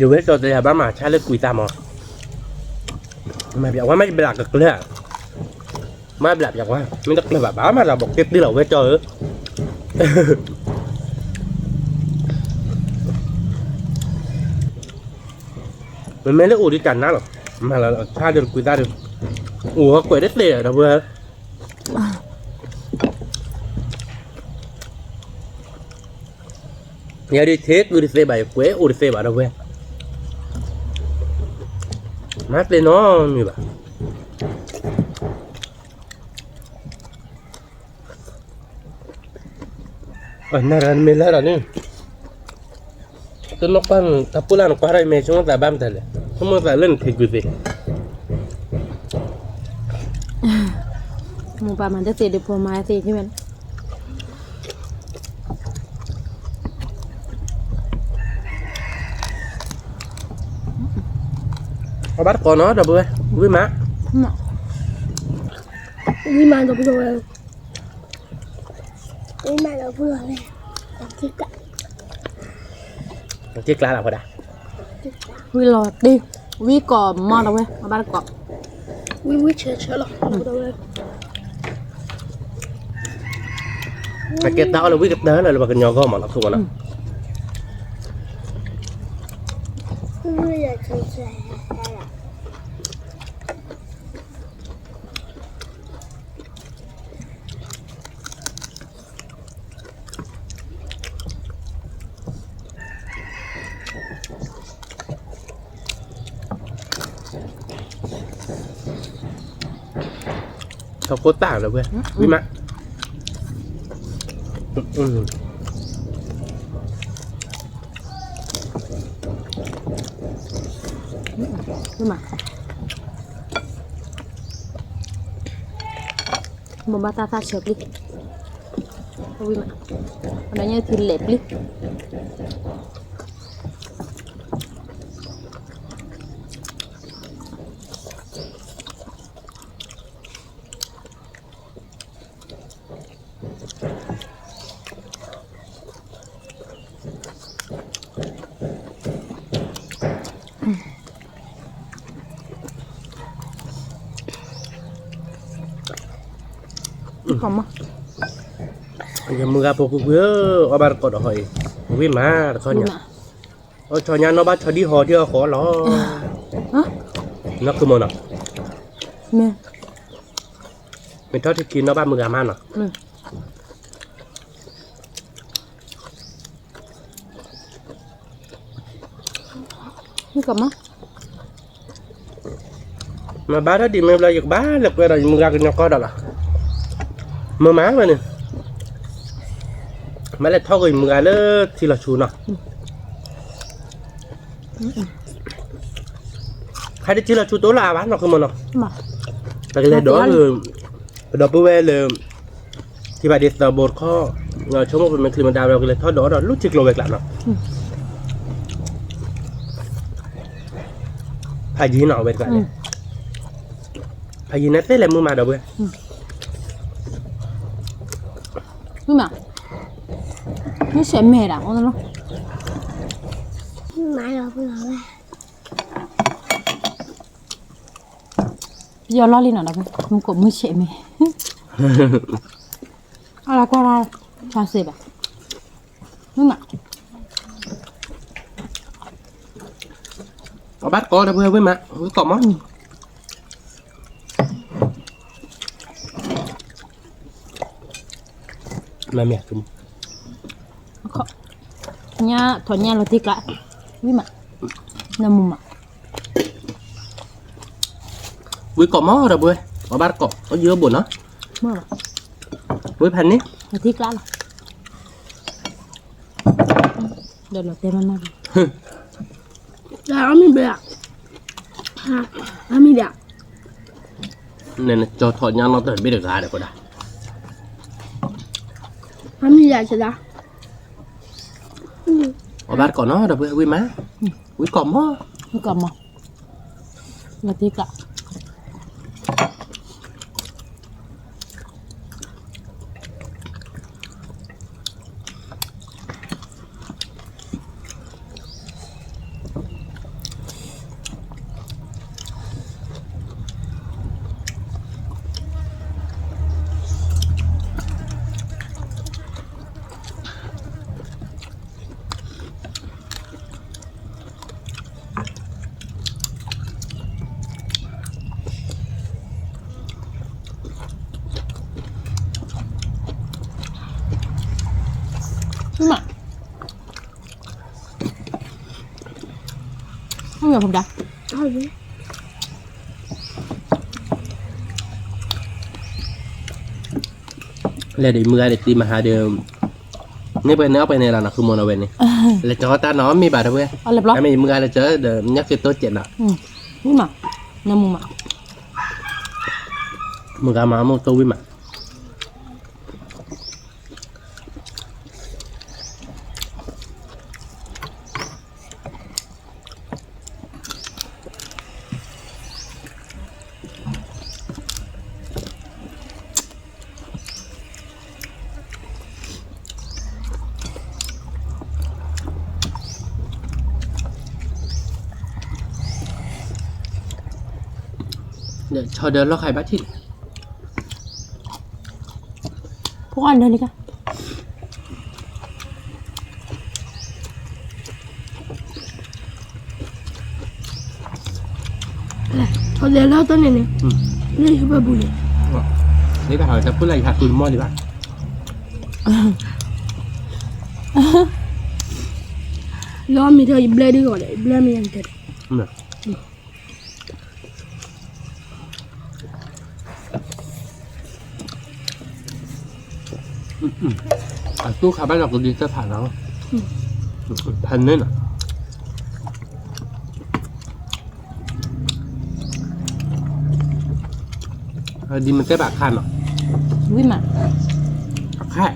ယဝဲကၠီၤတယၤဘၣ်မၤဆါလၢကွံာ်သးမး, မၤပျးဝဲမ့ၢ်ယဘျးကကျၢၤ, မ့ၢ်ဘျးပျးကွၢ် မ့ၢ်တကျၢၤဘၣ်ဘၣ်မၤလီၤ ဘီးက့ၤတ့ၢ်လီၤဝဲကၠီၤဧၢ, မ့မ့ၢ်လၢအိၣ်ဒံးတၢ်နါလီၤ, မၤလီၤဆါဒီးကွံာ်သးဒီး, အိၣ်ဟီကွဲးတသ့ဒီးဝဲ ယၤဒုးထဲကုၢ်တသ့ဘၣ် ယကွဲးအိၣ်တသ့ဘၣ်ဒီးဝဲ, မၤသ့ၣ်နီတမံၤဘၣ်, နမ့ၢ်လၢဒီးန့ၣ်, တနီၢ်ကွၢ်တၢ်ပူၤလၢနကွၢ်ထီၣ်အံၤမ့ၢ်ဆိကမိၣ်သးဘၣ်မတၤလဲၣ်, ဆိကမိၣ်သးလၢနထဲကုၢ်သ့, မိၢ်ပၢ်မၤတသ့ဒီးဖိမါသ့န့ၣ်, အဘၣ်တကိးနီၤ ဒီပုၢ်ဝဲၢ်, ဝံၣ်မး, ဝံၣ်မး ဒီပုၢ်ဝဲၢ်, ဝံၣ်မး ဒီပုၢ်ဝဲၢ်, က့ၤကျါလီၤဖဒၣ်, ဝံၣ်လီၤတ့ၢ်, ဝံၣ်ကိးမီၢ်ဒီပုၢ်ဝဲၢ် အဘၣ်တကိး ဝံၣ်ဝံၣ်ဆၢဆၢလီၤ, အကဲတၢ်အီၣ်လၢဝံၣ်ကတၢၢ်လၢပှၤကညီဂီၢ်မးလီၤ ခိၣ်မးနီၤ, ထီၣ်ကိၢ်တၢ်လၢဝဲ, ဝံၣ်မး, ဝံၣ်မး, မိၢ်ဘၣ်တၢ်သၣ်ဆၢပျံၤ, ဝံၣ်မး, အဒီးညါထံလဲၤပျံၤ ယမုၢ်ဂၤဖိကွံာ်ကွံာ်ဧၢ, အီၣ်ဘၣ်တကိးဒီးဟီအံၤ, ဝံၣ်မးတခီညါ, အီၣ်ဆီညါနီၢ်ဘၣ်ဆီဒံၣ်ဟီဒံၣ်အီၣ်ဃီလီၤ, နီၢ်ခုမီၤနီၤ, မ့ၢ်, မ့ၢ်ထီၣ်ထံခံနီၢ်ဘၣ်မုၢ်ဂၤမးနီၤ, မ့ၢ်ကမၣ် မ့ၢ်ဘၣ်ထီၣ်ဒံးမ့ၢ်ဘျီ ယကဘၣ်လဲၤကွဲဒီးယမုၢ်ဂၤကညီကီၢ်ဒီးလီၤ, မ့ၢ်မးဝဲန့ၣ်, မ့ၢ်လဲၤထီၣ်က့ၤယမုၢ်ဂၤလၢထံလီၤဆူနီၤ ခါဒ်ထံလီၤဆူတအိၣ်လၢအဘၣ်နီၢ်ကမၢနီၤ, ပကလဲၤဒီး, ပဒီပုၢ်ဝဲၢ်လၢ ထံဘၣ်ဒ်သးဘိတခီ, ဆိကမိၣ်ပမ့ၢ်ချံမဒါဝဲ ကလဲၤထီၣ်ဒီးဒီးလူထံကျိဝဲကျါနီၤ, ဖးယံၤနီၤဝဲတကျါန့ၣ်, ဖးယံၤန့ၣ်သ့လဲၤမုၢ်မးဒီပုၢ်ဝဲၢ်, မုၢ်မး, မုၢ်ဆဲးမဲာ်ဒၣ်အီၤလီၤ, မုၢ်မးလီၤပုၢ်လီၤဝဲ ပယီၤလီၢ်လံနီၤဒီး မုၢ်ကိးမုၢ်ဆဲးမ့ၢ်, အလီၤကွၢ်လၢ်, ဆါစ့ၢ်ဘၣ်, မုၢ်မး, အဘၣ်တကိးဒီပုၢ်ဝဲၢ်မး, ဝံကိးမး, မ့ၢ်မ့ၢ်, ညါထီၣ်ညါလီၤတံၢ်ကျါ, ဝံမး, နမုၢ်မး ဝံကိးမးဒီပုၢ်ဝဲၢ်, အဘၣ်တကိး, အယိဘိနီၤ, ဝံဖးန့ၣ်, လီၤတံၢ်ကျါလီၤ, ဒီးလီၤတဲမးမး, အမံၤဘၣ်, အမံၤဘၣ်, နကၠီထီၣ်ညါနီတဘ့ၣ်တဂၤဒီးကဒၣ်, အမံၤဘၣ်, အဘၣ်တကိးနီၤဒီပုၢ်ဝဲၢ်မး, ဝံကိးမး, ဝံကိးမး, လီၤတံၢ်ကျါ မး, မ့ၢ်ပဒါ လဲၤဒီးမုၢ်ဂၤဒီးတံၤမဟါဒီး, န့ၢ်ပှဲၤန့ၢ်အီၣ်ပှဲၤန့ၢ်လီၤနီၤ ဃုမီၤနီၤဝဲန့ၣ်, လဲၤကၠီတၢ်နီၤမ့ၢ်ဘၣ်တဝဲ, အမ့ၢ်မုၢ်ဂၤလဲၤကၠီဒီး ညၣ်က့ၤတိစဲးနီၤ, မုၢ်မး, နမုၢ်မး, မုၢ်ဂၤမၤအမိၢ်တိဝံၣ်မး ဒီးဆီဒီးလီၢ်ခါအံၤဘၣ်ထံၣ်န့ၣ်, ဖိအီၣ်နၢလံကါ ဆီဒီးလီၢ်တန့ၣ်န့ၣ်, လၢယဟၢဖၢပူၤန့ၣ်, လၢတၢ်ဟးတၢ်ဖုၣ်လၢယဟးဃုတမီၢ်ဒံးဘၣ်, လီၤမ့ၢ်ထီၣ်ယဘျဲဒ်ဂီၤဒီး ယဘျဲမ့ၢ်ယၤကတၢၢ်ဒီး အတူၢ်ခါဘၣ်လီၤကဒံသၢဖးလီၤ, ဖးန့ၣ်လီၤ, ဒ်မ့ၢ်တဲဘၣ်ခါနီၤ, ဝံၤမး, အခါ,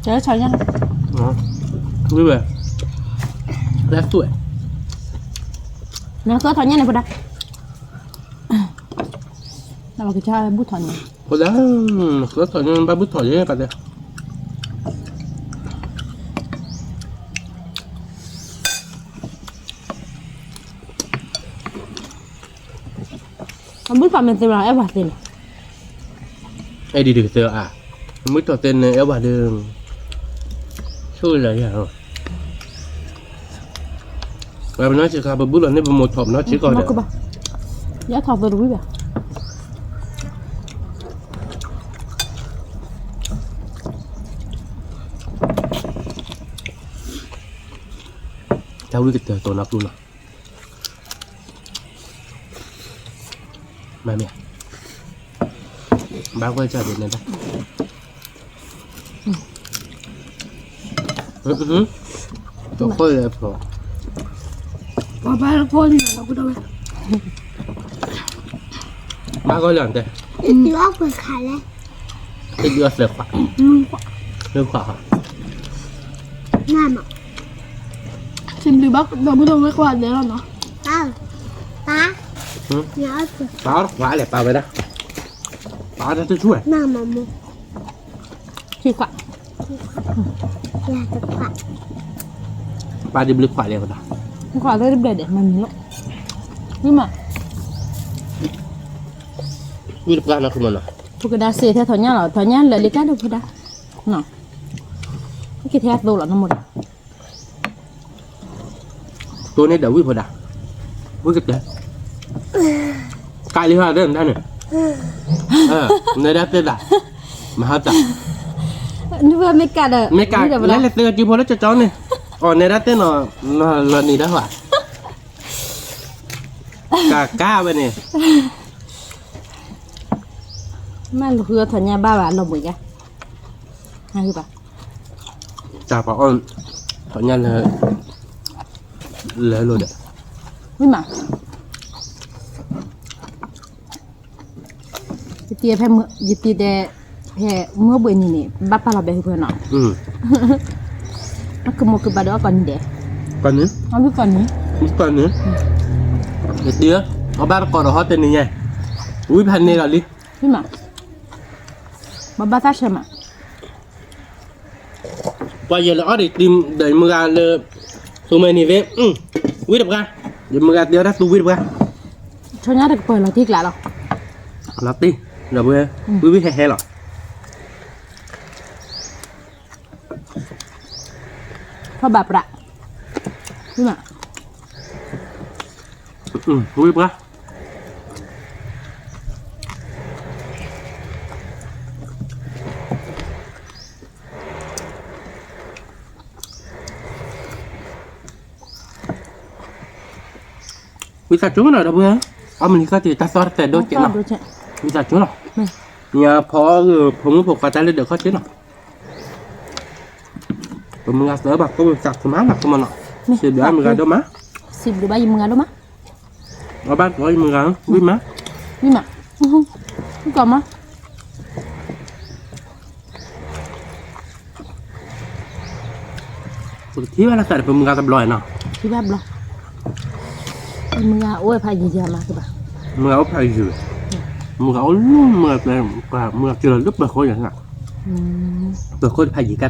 တၢ်ဆီညါ, ဝံၤဝဲ, လၢသူၣ်ဝဲ, နကဆီထီၣ်ညါန့ၣ်ဖိဒါ နဘၣ်ကစၢ်ဘူၣ်ထီၣ်န့ၣ်, ဖိဒါ, ကဆီထီၣ်န့ၣ် ဘၣ်ဘူၣ်ထီၣ်ယဲပာ်တဲ, အဘူၣ်ထီၣ်မ့ၢ်သ့ဘၣ် အဲၣ်ဝဲသ့န့ၣ်, အဲၣ်ဒံးတကသၢအါ, မုၢ်ထီၣ်သ့န့ၣ် အဲၣ်ဝဲဒီး, ဆိၣ်လၢယၤလီၤ. ပနီၢ်ဆံးခါ ပဘူၣ်လီၤန့ၢ်ပမိၢ်ထီၣ်ပနီၢ်ဆံးကီးဒီး ယထီၣ်သိတဝံၤဘၣ်. တၢ်ဝံၣ်ကတၢၢ်သိးနီၢ်ကျူလီၤ. မ့ၢ်မ့ၢ် ဘၣ်ကွၢ်စၢ်ဒ်န့ၣ်တၢ် တဃိလၢအဖျိ ဘၣ်ကွၢ်လၢအတဲ တဒုအီၣ်သၢခွး သၢခွး စံးဘျုးဘၣ် ဒီပုၢ်ဒီဝဲၢ်ကိးဂၤဒဲးလီၤနီၤ. ပၢ် ပၢ် ပၢ်အီၣ်တခွးလဲၣ် ပၢ်ဝဲဒၣ် ပၢ်အီၣ်တၢ်တဆူၣ်ဝဲ ခံခွး ပၢ်ဒ်ဘျုးခွးလဲၣ်ဝဲဒၣ် ခွးလၢတဘျဲၣ်ဒဲး မၤနံၤလီၤ ဝံၣ်မး ဝံၣ်တပှၢ်နီၤ ဖိကဒါစ့ထဲထီၣ်ညၣ်လီၤ ထီၣ်ညၣ်လၢာ်လံကါဒိၣ်ဖိဒါ က့ၤထဲအသိလီၤ နမိၢ်ဒီး တိၢ်န့ၢ်ဒီးဝံၣ်ဖိဒါ ဝံၣ်ကတၢၢ် ကးလံဟီဒ်န့ၣ် နဲဒၣ်သ့ၣ်ဒၣ် မဟါတၢ် မ့ၢ်ကးဒီး မ့ၢ်ကး လဲၤလဲၤသ့ကက့ၤဖိလၢကၠီကၠီန့ၣ် အီၤနဲဒၣ်သ့ၣ်နီၤ လီၤနံၤဒၣ်ဟါ ကးကးဝဲန့ၣ် မ့ၢ်လီၤဃုအီၣ်ထီၣ်ညၣ်ဘၣ်ဘၣ် လီၤဘှံးယါ ဟါဂ့ၤဘၣ် တၢ်ပှၤအီၣ်ထီၣ်ညၣ်လၢ လၢလိၤဒီး ဝံၣ်မး ယတံၤဖဲ ယတံၤတဲ ဖဲမုၢ်ဘှံးနံၤန့ၣ် ဘၣ်ပာ်လီၤဘဲဟုဖၢနီၤ ကမိၢ်ကပၤဒီးအီၣ်ကိးနံၤဒဲး ကိးနံၤ အီၣ်ဝံၣ်ကိးနံၤ ကိးနံၤ ယတံၤဧၢ အဘၣ်တကိးဒီးဟီတနံၤညါ ဝံၣ်ဖးန့ၢ်လီၤလံ ဝံၣ်မး ဘၣ်ဘၣ်သၣ်ဆၢမး ပှၤယဲလၢအီၣ်ဒံးတံၤဒီးယမုၢ်ဂၤလၢ သူမဲာ်နံၤသ့ၣ် ဝံၣ်တပှၢ် ယမုၢ်ဂၤတ့အီၣ်တၢ်သူဝံၣ်တပှၢ် ဆီညါတကပၤလီၤတံၢ်ကျးလီၤ လီၤတံၢ် ဒီးပဝဲ ဝံၣ်ဝံၣ်ဟဲဟဲလီၤ ထီၣ်ဘၣ်ပြး ဝံၣ်မး ဝံၣ်ပှၢ် ဝံသးစူၤနီၤ ဒီပုၢ်ဝဲၢ်, အီၣ်မ့ၢ်လံခီၣ်ထံး တၢ်သီၣ်တတဲာ်ဒိၣ်ကဲးနီၤ, ဝံသးစူၤလီၤ, ညါဖီအီၣ်ဂ့ၤ ဖိမုၣ်ဖိခွါတၢ်လၢဒၢးခီၣ်ထံးနီၤ, ပမုၢ်ဂၤသၢဘၣ် ကိးပသးခိၣ်မးနီၤ ခိၣ်မးနီၤ, စံးဘျုးမုၢ်ဂၤဒိၣ်မး, စံးဘျုးဘၣ်ယမုၢ်ဂၤဒိၣ်မး, အဘၣ်ကိးယမုၢ်ဂၤ ဝံၣ်မး, ဝံၣ်မး, ဝံၣ်ကိးမး ပကထံၣ်ဘၣ်လၢသးဒီး ပမုၢ်ဂၤတဘျီနီၤ, ထံၣ်ဘၣ်ဘျီ, မုၢ်ဂၤအိၣ်ဖးယံၤယၤမးကဘၣ်, မုၢ်ဂၤအိၣ်ဖးယံၤ, မုၢ်ဂၤအိၣ်လၢမုၢ်ဂၤ, မုၢ်ဂၤက့ၤလီၤလၢပၢၤဃိယၤ, ပၢၤဃိတဖးယံၤကတၢၢ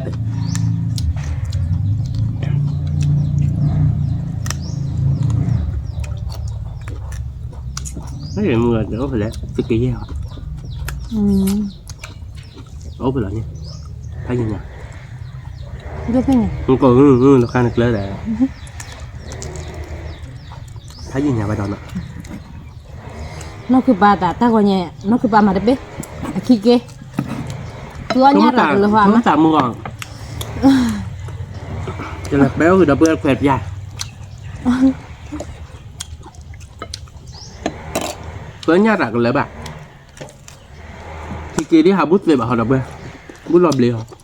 ်, မုၢ်ဂၤက့ၤအိၣ်ဖဲလဲၣ် သုကယဲၢ်, အိၣ်ဖဲလီၤန့ၣ်, ဖးယံၤညါ, နကိးလီၤခါနကျၢၤဒီး, ဖးယံၤညါဘၣ်ဒီးနီၤ, နီၢ်ခုပၤတၢ်ဂီၤညါ, နီၢ်ခုပၤမၤတဘ့ၣ်, အခံက့, သူအီၣ်ညၣ်ရၤကလၢၤဟီမး, တၢ်မုၢ်ဂီၤ, ကလဲၤပဲအိၣ်ဂ့ၤဒီးပှဲၤခွဲးပျါ, သူအီၣ်ညၣ်ရၤကလၢၤဘၣ် ခံက့ဒ်ဟးဘူၣ်သ့ဘၣ်ဟီဒီးပှဲၤ, ဘူၣ်လီၤဘျ့ဟီ,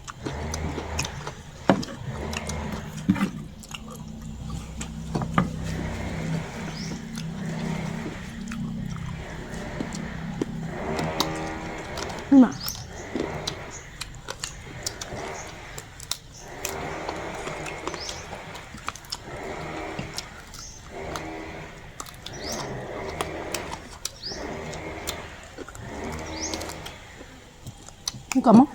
ကီမး,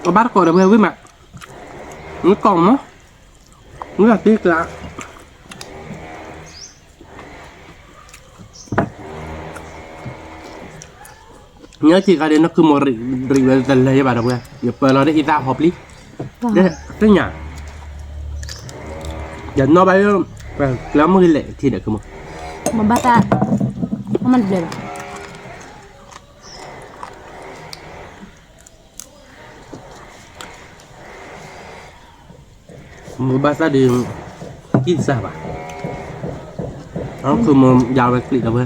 အဘၣ်တကိးဒီးဝဲဝံၣ်မး, မ့ၢ်ကီမး, မ့ၢ်တ့ကျး, ညါစံးခါဒီး နၢ်ခုမိၢ်ရံးဝဲတလဲၤယဘၣ်ဒီးဝဲ, ယပၢၤလီၤဒီးအံသၣ်ဟီပျံၤ, သ့ၣ်ညါ ယနီၣ်ဘၣ်, ကျဲမုၢ်ဂ့ၤလဲၣ်ထံဒီးကမီၤ, မ့ၢ်ဘၣ်သး, မ့ၢ်မၤတဘျဲဘၣ်. မ့ၢ်ဘၣ်သးဒီး ကံၢ်စၢ်ဘၣ်, အခုမ့ၢ်ယၤဝဲကျံးဒီးဝဲ,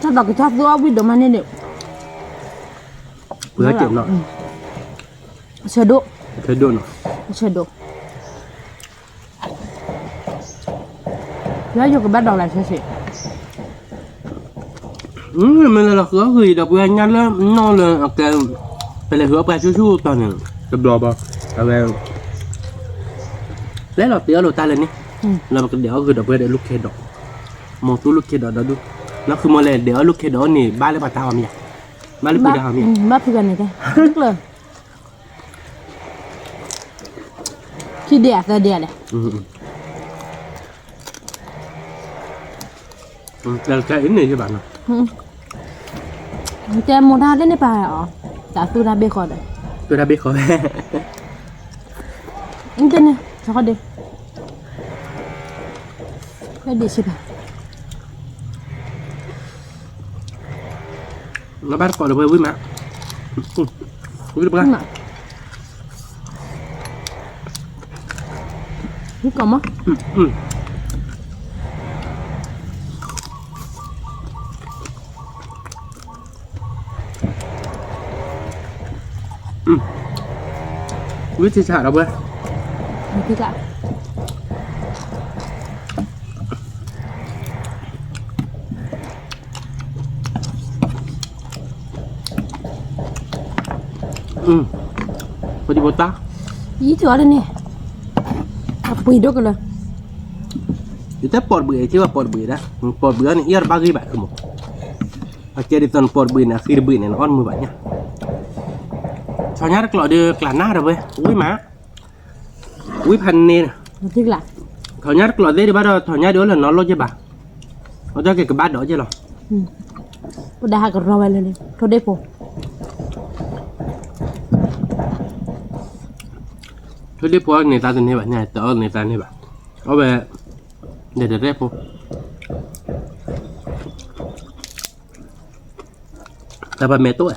တၢ်သီကထီၣ်သူအီၣ်ဝံၣ်ဒိၣ်မးန့ၣ်န့ၣ်, ပှၤကဲနီၤ, အဆၢဒိၣ်, အဆၢဒိၣ်နီၤ, အဆၢဒိၣ်. လၢယကဘၣ်ဒီးလၢဆၢဆ့, မ့ၢ်လၢလီၤဃုအီၣ်ဂ့ၤဒီး ပှၤညါလၢနီၢ်လၢအကဲ, ပလဲၤဃုအီၣ်ပှၤဆူၣ်ဆူၣ်တီၤန့ၣ်, တဘျီဘၣ်, အဝဲ, လဲၤလီၤတ့အီၣ်လိာ်တၢ်လၢန့ၣ်, လၢပကဒဲးအီၣ်ဂ့ၤဒီးပှၤဒီးလူၢ်ခ့ဒီး, မိၢ်သူလူၢ်ခ့ဒီးဒီဒူၣ်, လၢခုမ့ၢ်လဲၤဒဲးအီၣ်လူၢ်ခ့ဒီးအီၣ်န့ၣ် ဘၣ်လၢပှၤတၢ်အီၣ်မ့ၢ်ဧါ, ဘၣ်လၢပှၤတၢ်အီၣ်မ့ၢ်ဧါ, ဘၣ်ဖုဂၤန့ၣ်တဲ, ခံဒဲးအသၢဒဲးလဲၣ်, တၢ်အံၤန့ၣ်ယဘၣ်နီၤ, တဲမိၢ်တၢ်လၢန့ၣ်ပာ်အီၤ, တၢ်သူတၢ်ဘ့ၣ်ဃီဒီး, သူတၢ်ဘ့ၣ်ဃီ, တဲန့ၣ်, တၢ်ဃီဒ့, တၢ်ဒ့ဆ့ဘၣ်, နဘၣ်တကိးဒီးပှၤဝံၣ်မး, ဝံၣ်တပှၢ်, ဝံၣ်ကိးမး, ဝံၣ်ထံဆးဒီးပှၤ, ပဒံဖိတၢ်, ယံၤထီၣ်န့ၣ်, အပှ့ၤဒိၣ်ကလၢာ်, ယတဲပီၣ်တဘှံး ယထံၣ်ဘၣ်ပီၣ်တဘှံးဒၣ်, ပီၣ်တဘှံးအီၤန့ၣ် အီၣ်တဘၣ်ဂ့ၤဘၣ်မး, အကဲဒ်သိးနပီၣ်တဘှံးန့ၣ် အဃံတဘှံးန့ၣ် နအီၣ်တမုာ်ဘၣ်ညါ, ထီၣ်ညါတကျိးဒီးကျးနၢ်ဒီးဝဲ ဝံၣ်မး ဝံၣ်ဖးန့ၣ်, ထီၣ်ညါတကျိးသ့ၣ်ဒံးဘၣ်ဒီး ထီၣ်ညါဒံးအိၣ်လၢနီၢ်လိၣ်က့ဘၣ်, အီၣ်တၢ်က့ၤကဘၣ်ဒီးက့လီၤ, ပဒၣ်ဟးကရီဝဲလၢန့ၣ် ထိၣ်ဒ့ၣ်ဖိ, ထိၣ်ဒ့ၣ်ဖိန့ၢ်သါတန့ၢ်ဘၣ်ညါ တအီၣ်န့ၢ်သါန့ၢ်ဘၣ်, အီၣ်ဝဲ, ဒီးတရဲၣ်ဖိ, တၢ်ပမဲာ်တိၣ်ဝဲ,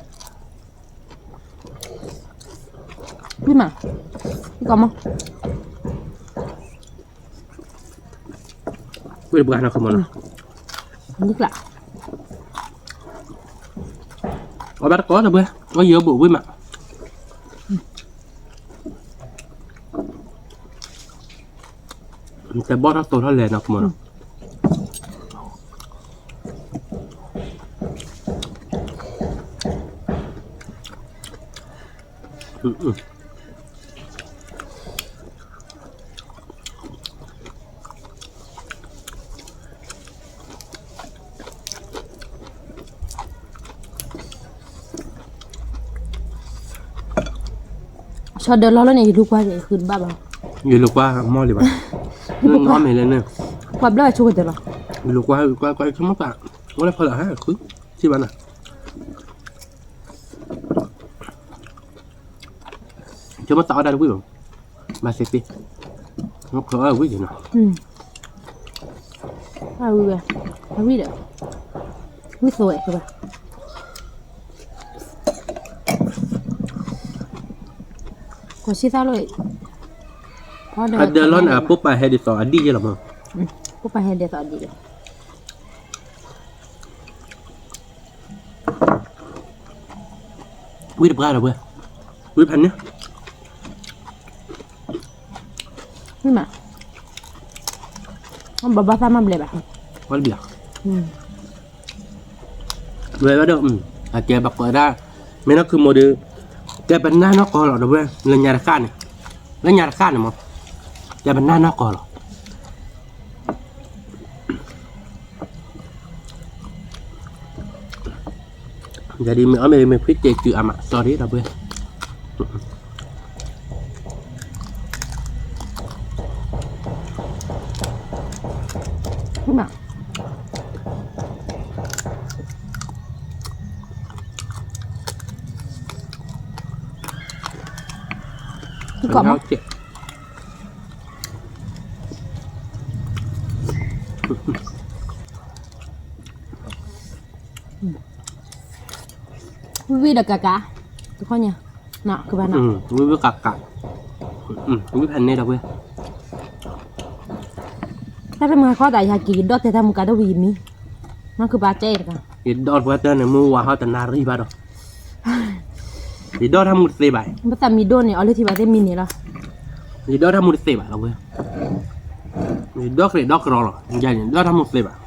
ဝံၣ်မး, ဝံၣ်ကီးမး, ဝံၣ်တပှၢ်နီၤ ခမီၤနီၤ, အီၣ်ဘၣ်တကိးဒီးပှၤ, အီၣ်ယံၤအီၣ်ဘူးဝံၣ်မး, တဲဘီၣ်ထီၣ်တိၤထီၣ်လဲၤနီၤ ခမီၤနီၤ. ဆီဒၢလီၢ်လၢန့ၣ် ယလူၤကွၢ်က့ၤ ဃုတဘၣ်ဘၣ်. ယလူၤကွၢ်မီၢ်လံဘၣ်. နအီၣ်မ့ၤလဲၣ်န့ၣ် ကွၢ်ဘျၢဆိကတၢၢ်လီၤ. ယလူၤကွၢ် ကွၢ် ကွၢ်ဆိကမိၣ်သး အိၣ်လၢဖီလာ်ဟဲဃု ထံၣ်ဘၣ်နၤ ဆိကမိၣ်သးအီၣ်ဒၣ်တဝံၣ်ဘၣ်, ဘၣ်သ့ၣ်သ့ၣ်, နခိးအီၣ်ဝံၣ်က့ၤနီၤ. အဝံၣ်ဝဲ, အဝံၣ်ဒီး, ဝံၣ်သိးဝဲ, ကဘၣ်, ကီၢ်ဆံသၣ်လိၣ်, အဒၢးလီၤန့ၣ် အပိၢ်ပာ်ဟဲဒ်သိးအဒံၣ်ယဲလီၤမး. ပိၢ်ပာ်ဟဲဒ်သိးအဒံၣ်ယဲ ဝံၣ်တပှၢ်ဒီးဝဲ, ဝံၣ်ဖးန့ၣ်, ဝံၣ်မး, ဘၣ်ဘၣ်သးမၤဘျဲးဘၣ်, ဘၣ်ဘျဲး, ဝဲဝဲဒီး, အကဲဘၣ်ကိးဒၣ်, မ့ၢ်နီၢ်ခုမိၢ်ဒီး, ကဲပနၢ်နီၢ်ကီၢ်လီၤဒီးဝဲ, လၢညါတဃၣ်န့ၣ်, လၢညါတဃၣ်န့ၣ်မး, ကဲပနၢ်နီၢ်ကီၢ်လီၤ. ယၤဒ်မ့ၢ်အီၣ်မ့ၤမ့ၢ်ဖှံတ့ၢ်တုၤအါမး sorry ဒီပုၢ်ဝဲၢ်, ကီးမး. ဝံၣ်ဝံၣ်ဒီးကးကး, တခီညါ, ကဘၣ်နီၤ, ဝံၣ်ဝံၣ်ကးကး, ဝံၣ်ဖဲန့ၣ်ဒီးဝဲ, တၢ်တမုာ်ဃီသးယၤက့ၤကဒီၣ်တဲတၢ်မူကးတဝံၤယမံ, မ့ၢ်ကဘၣ်တဲတကး, ယဒီၣ်ပှၤတၢ်န့ၣ် မုၢ်ဝါဟီတနၣ်ရံၣ်ဘၣ်ဒီး, ယဒီၣ်တၢ်မူတသ့ဘၣ်, ပသးမံၤဒိၣ်န့ၣ် အီၤလၢထံဘၣ်သ့ၣ်မံၤန့ၣ်လီၤ, ယဒီၣ်တၢ်မူတသ့ဘၣ်လီၤဝဲ, ယဒီၣ်ကြဲးဒီၣ်ကြီလီၤ, ယဒီၣ်တၢ်မူတသ့ဘၣ်.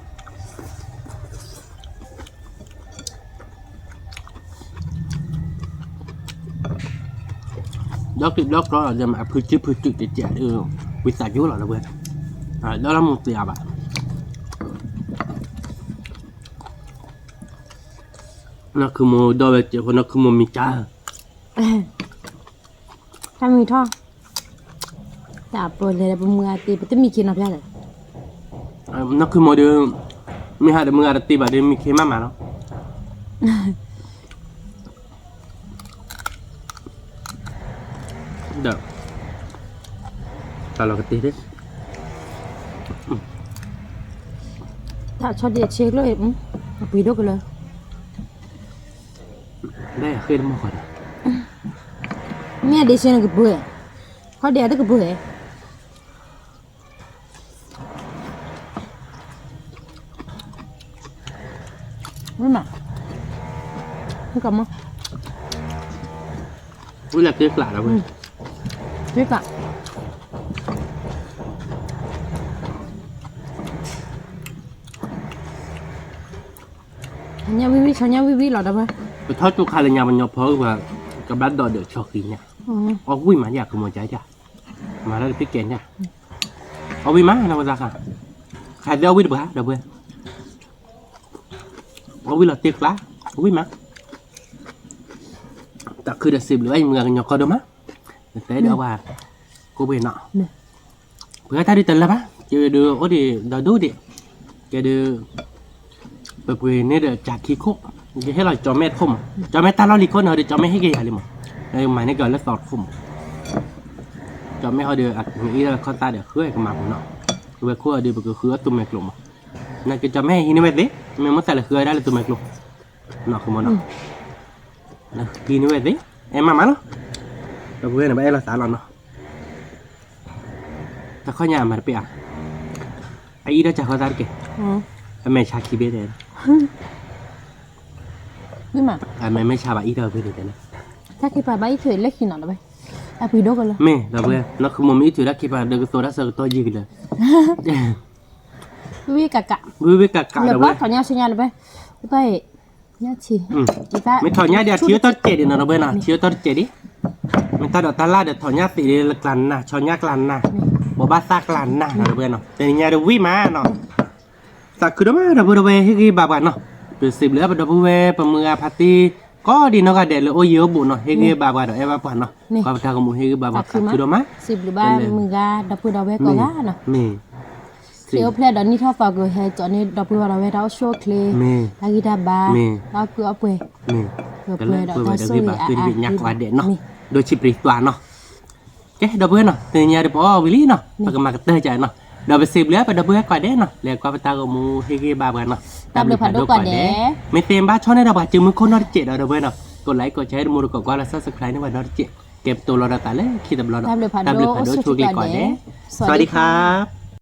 ဒီကံၣ်ဒီကီ အဖုစုဖုစုတကဲး ဝံသးစူၤလီၤလၢဝဲ, ဒီတၢ်မူသ့အါဘၣ်, နီၢ်ခုမိၢ်ဒီဝဲစဲးဖိ နီၢ်ခုမိၢ်မံၤကၢ်, တၢ်မံၤထီၣ်, တၢ်ပလဲၤပမုၢ်ဂၤတ့ ပတမံၤခ့နီၤဖျါလဲၣ်, နီၢ်ခုမိၢ်ဒီး, မ့ၢ်ဟးဒီးမုၢ်ဂၤတတ့ဘၣ်ဒီး မံၤခ့မးမးလီၤ. ဒီး, တၢ်လီၤကတ့ၢ်, တၢ်ဆီဒံးအဆ့ကျိ, အပှ့ၤဒိၣ်ကလၢာ်, လၢအဃ့တမီၢ်ဃီဒီး, မ့ၢ်အဒ့ဆ့နကပှဲၤ, ခီဒံးအတကပှဲၤ မ့ၢ်မး, မ့ၢ်ကမီၢ်, ဝံလၢက့ကျးဒီးဝဲ, က့ကျး, ညၣ်ဝံၣ်ဝံၣ် ဆီညၣ်ဝံၣ်ဝံၣ်လီၤဒီးဝဲ, ပထီၣ်ကၠိခါလၢညါ ပညီဖီပှၤ, ကဘၣ်ဒီးဒီးဆီဃံညါ, အီၣ်ဝံၣ်မးယၤ ကမီၤကါယၤ, မၤလၢတဖံးကဲညါ, အီၣ်ဝံၣ်မးနီၢ်ဝဲသးဃါ, ခါသ့အီၣ်ဝံၣ်တပှၤဒီးဝဲ, အီၣ်ဝံၣ်လီၤတ့ကျး, ဝံၣ်မး, တၢ်ခုဒီးစံးဘျုးဘၣ်ယမုၢ်ဂၤကညီကီၢ်ဒိၣ်မး, တဲဒီးဝဲ, ကိးပှ့ၤနီၤ, ပှၤတၢ်ဒုးတလၢဘၣ်, ကဲဒုးအိၣ်ဒံးဒီဒူၣ်ဒံး, ကဲဒုး, ပပှ့ၤန့ၣ်ဒီးကၢ်ခံခိၣ်, ယဟ့ၣ်လီၤကၠီၤမဲာ်တခိၣ်မး, ကၠီၤမဲာ်တၢ်လီၢ်လံၤခိၣ်န့ၣ်ဒီး ကၠီၤမဲာ်ဟ့ၣ်က့ၤယၤလံမး, မၤန့ၢ်က့ၤလၢသီတခိၣ်မး, ကၠီၤမဲာ်ဟီဒီး အအံၤလၢခီၣ်သၣ်ဒီးဃုကမၤပူၤနီၤ, ဝဲခိၣ်အီၤဒီး ပကဃုအီၣ်သူမဲာ်ကျိၤမး, နကၠီၤမဲာ်ဟံးန့ၢ်ဝဲသ့, မ့ၢ်မိၣ်သးလဲၤဃုအီၣ်ဒၣ်လၢသူမဲာ်ကျိၤ, နီၢ်ခုမိၢ်နီၤ, ဟံးန့ၢ်ဝဲသ့, အဲၣ်မးမးလီၤ, ဒီပုၢ်ဝဲၢ်န့ၣ် ဘၣ်အဲၣ်လိာ်သးလီၤနီၤ တခီညါအမၤတပ့ၢ်ဧါ, အအံၤဒီးကၢ်ဃီသးတက့ၢ်, အမဲာ်ဆါခံဘ့ၣ်တဲ, အမဲာ်မဲာ်ဆါဘၣ်အံၤဒီးဘ့ၣ်တဲ, တၢ်ခံပၤဘၣ်အံၤထွဲလၢခံနီၤဒီးဝဲ, အပှ့ၤဒိၣ်ကလၢာ်, မ့ၢ်ဒီပုၢ်ဝဲၢ် နီၢ်ခုမိၢ်မ့ၢ်အံးထွဲတၢ်ခံပၤဒီးကသိးတၢ်ဆၢကတီၢ်ယံာ်ကလၢာ်, ဝံၣ်ဝံၣ်ကးကး, ဝံၣ်ဝံၣ်ကးကးဒီးဝဲ, ထီၣ်ညၣ်ဆူညါဒီးဝဲ, တၢ်အံၤ မ့ၢ်ထီၣ်ညၣ်ဒံး အထံအတီၢ်တစဲးဒံးနီၤ ဒီပုၢ်ဝဲၢ်နီၤ, ထံအတီၢ်တစဲးဒံး, မ့ၢ်တၢ်ဒိးတၢ်လၢ်ဒီးထီၣ်ညၣ်သ့ဒံးလၢကျါနၤ, ဆီညၣ်ကျါနၤ, ဘိးဘၣ်သၣ်ကျါနၤနီၤ ဒီပုၢ်ဝဲၢ်နီၤ, တနံၤညါဒီးဝံၣ်မးနီၤ, သးခုဒိၣ်မး ဒီပုၢ်ဝဲၢ် ဟ့ၣ်ဂံၢ်ဘါပှၤနီၤ, ပစံးဘျုးအပဒီပုၢ်ဝဲၢ် ပမုၢ်ဂၤဖါတံၢ် ကိးဒံးနီၢ်ဂၤဒဲးလၢအိၣ်ယံၤအိၣ်ဘူးနီၤ, ဟ့ၣ်ဂံၢ်ဘါပှၤဒီးအဲၣ်ဘၣ်ပှၤနီၤ, ကွၢ်ပတၢ်ဂီၤမူ ဟ့ၣ်ဂံၢ်ဘါပှၤ သးခုဒိၣ်မး, စံးဘျုးဘၣ်မုၢ်ဂၤ ဒီပုၢ်ဝဲၢ်ကိးဂၤနီၤ, မ့ၢ် သ့ၣ်အိၣ်ဖျဲၣ်ဒီးနံၣ်ထီၣ်သီကဟဲကၠီန့ၢ် ဒီပုၢ်ဝဲၢ်ဒီးဝဲတၢ်အိၣ်ဆူၣ်အိၣ်ချ့, တၢ်ဂံၢ်တၢ်ဘါ, တၢ်အီၣ်ကုၢ်အီၣ်ပှဲၤ, ပဝဲဒီးတၢ်ဆိၣ်ဂ့ၤအါအါ, ဒိၣ်ဆံးပြံသွါနီၤ, ကဲ ဒီပုၢ်ဝဲၢ်နီၤ, တနံၤညါဒီးပအီၣ်ဝံၤလံနီၤ, ပကမၤကတၢၢ်ကနီၤ, ဒီးပစံးဘျုးပဒီပုၢ်ဝဲၢ်ကိးဂၤဒဲးနီၤ, လဲၤကွၢ်ပတၢ်ဂီၤမူ ဟ့ၣ်ဂံၢ်ဘါပှၤနီၤ, တၢ်ဘျုးဖးဒိၣ်ကိးဂၤဒဲး, မ့ၢ်သ့ၣ်ဘၣ်ဆီန့ၣ်ဒီးပှၤစုမုၢ်ခိၣ်နီတစဲးဒီး ဒီပုၢ်ဝဲၢ်နီၤ, ကိး like ကိး share တမူတကိးကွၢ်လီၤ subscribe န့ၢ်ပှၤနီတစဲး, ကဲပတိၤလီၤဒီးသးလၢခံတဘျီနီၤ, တၢ်ဘျုးဖးဒိၣ်ဆိၣ်ဂ့ၤကိးဂၤဒဲး, စဝၤဒံခါ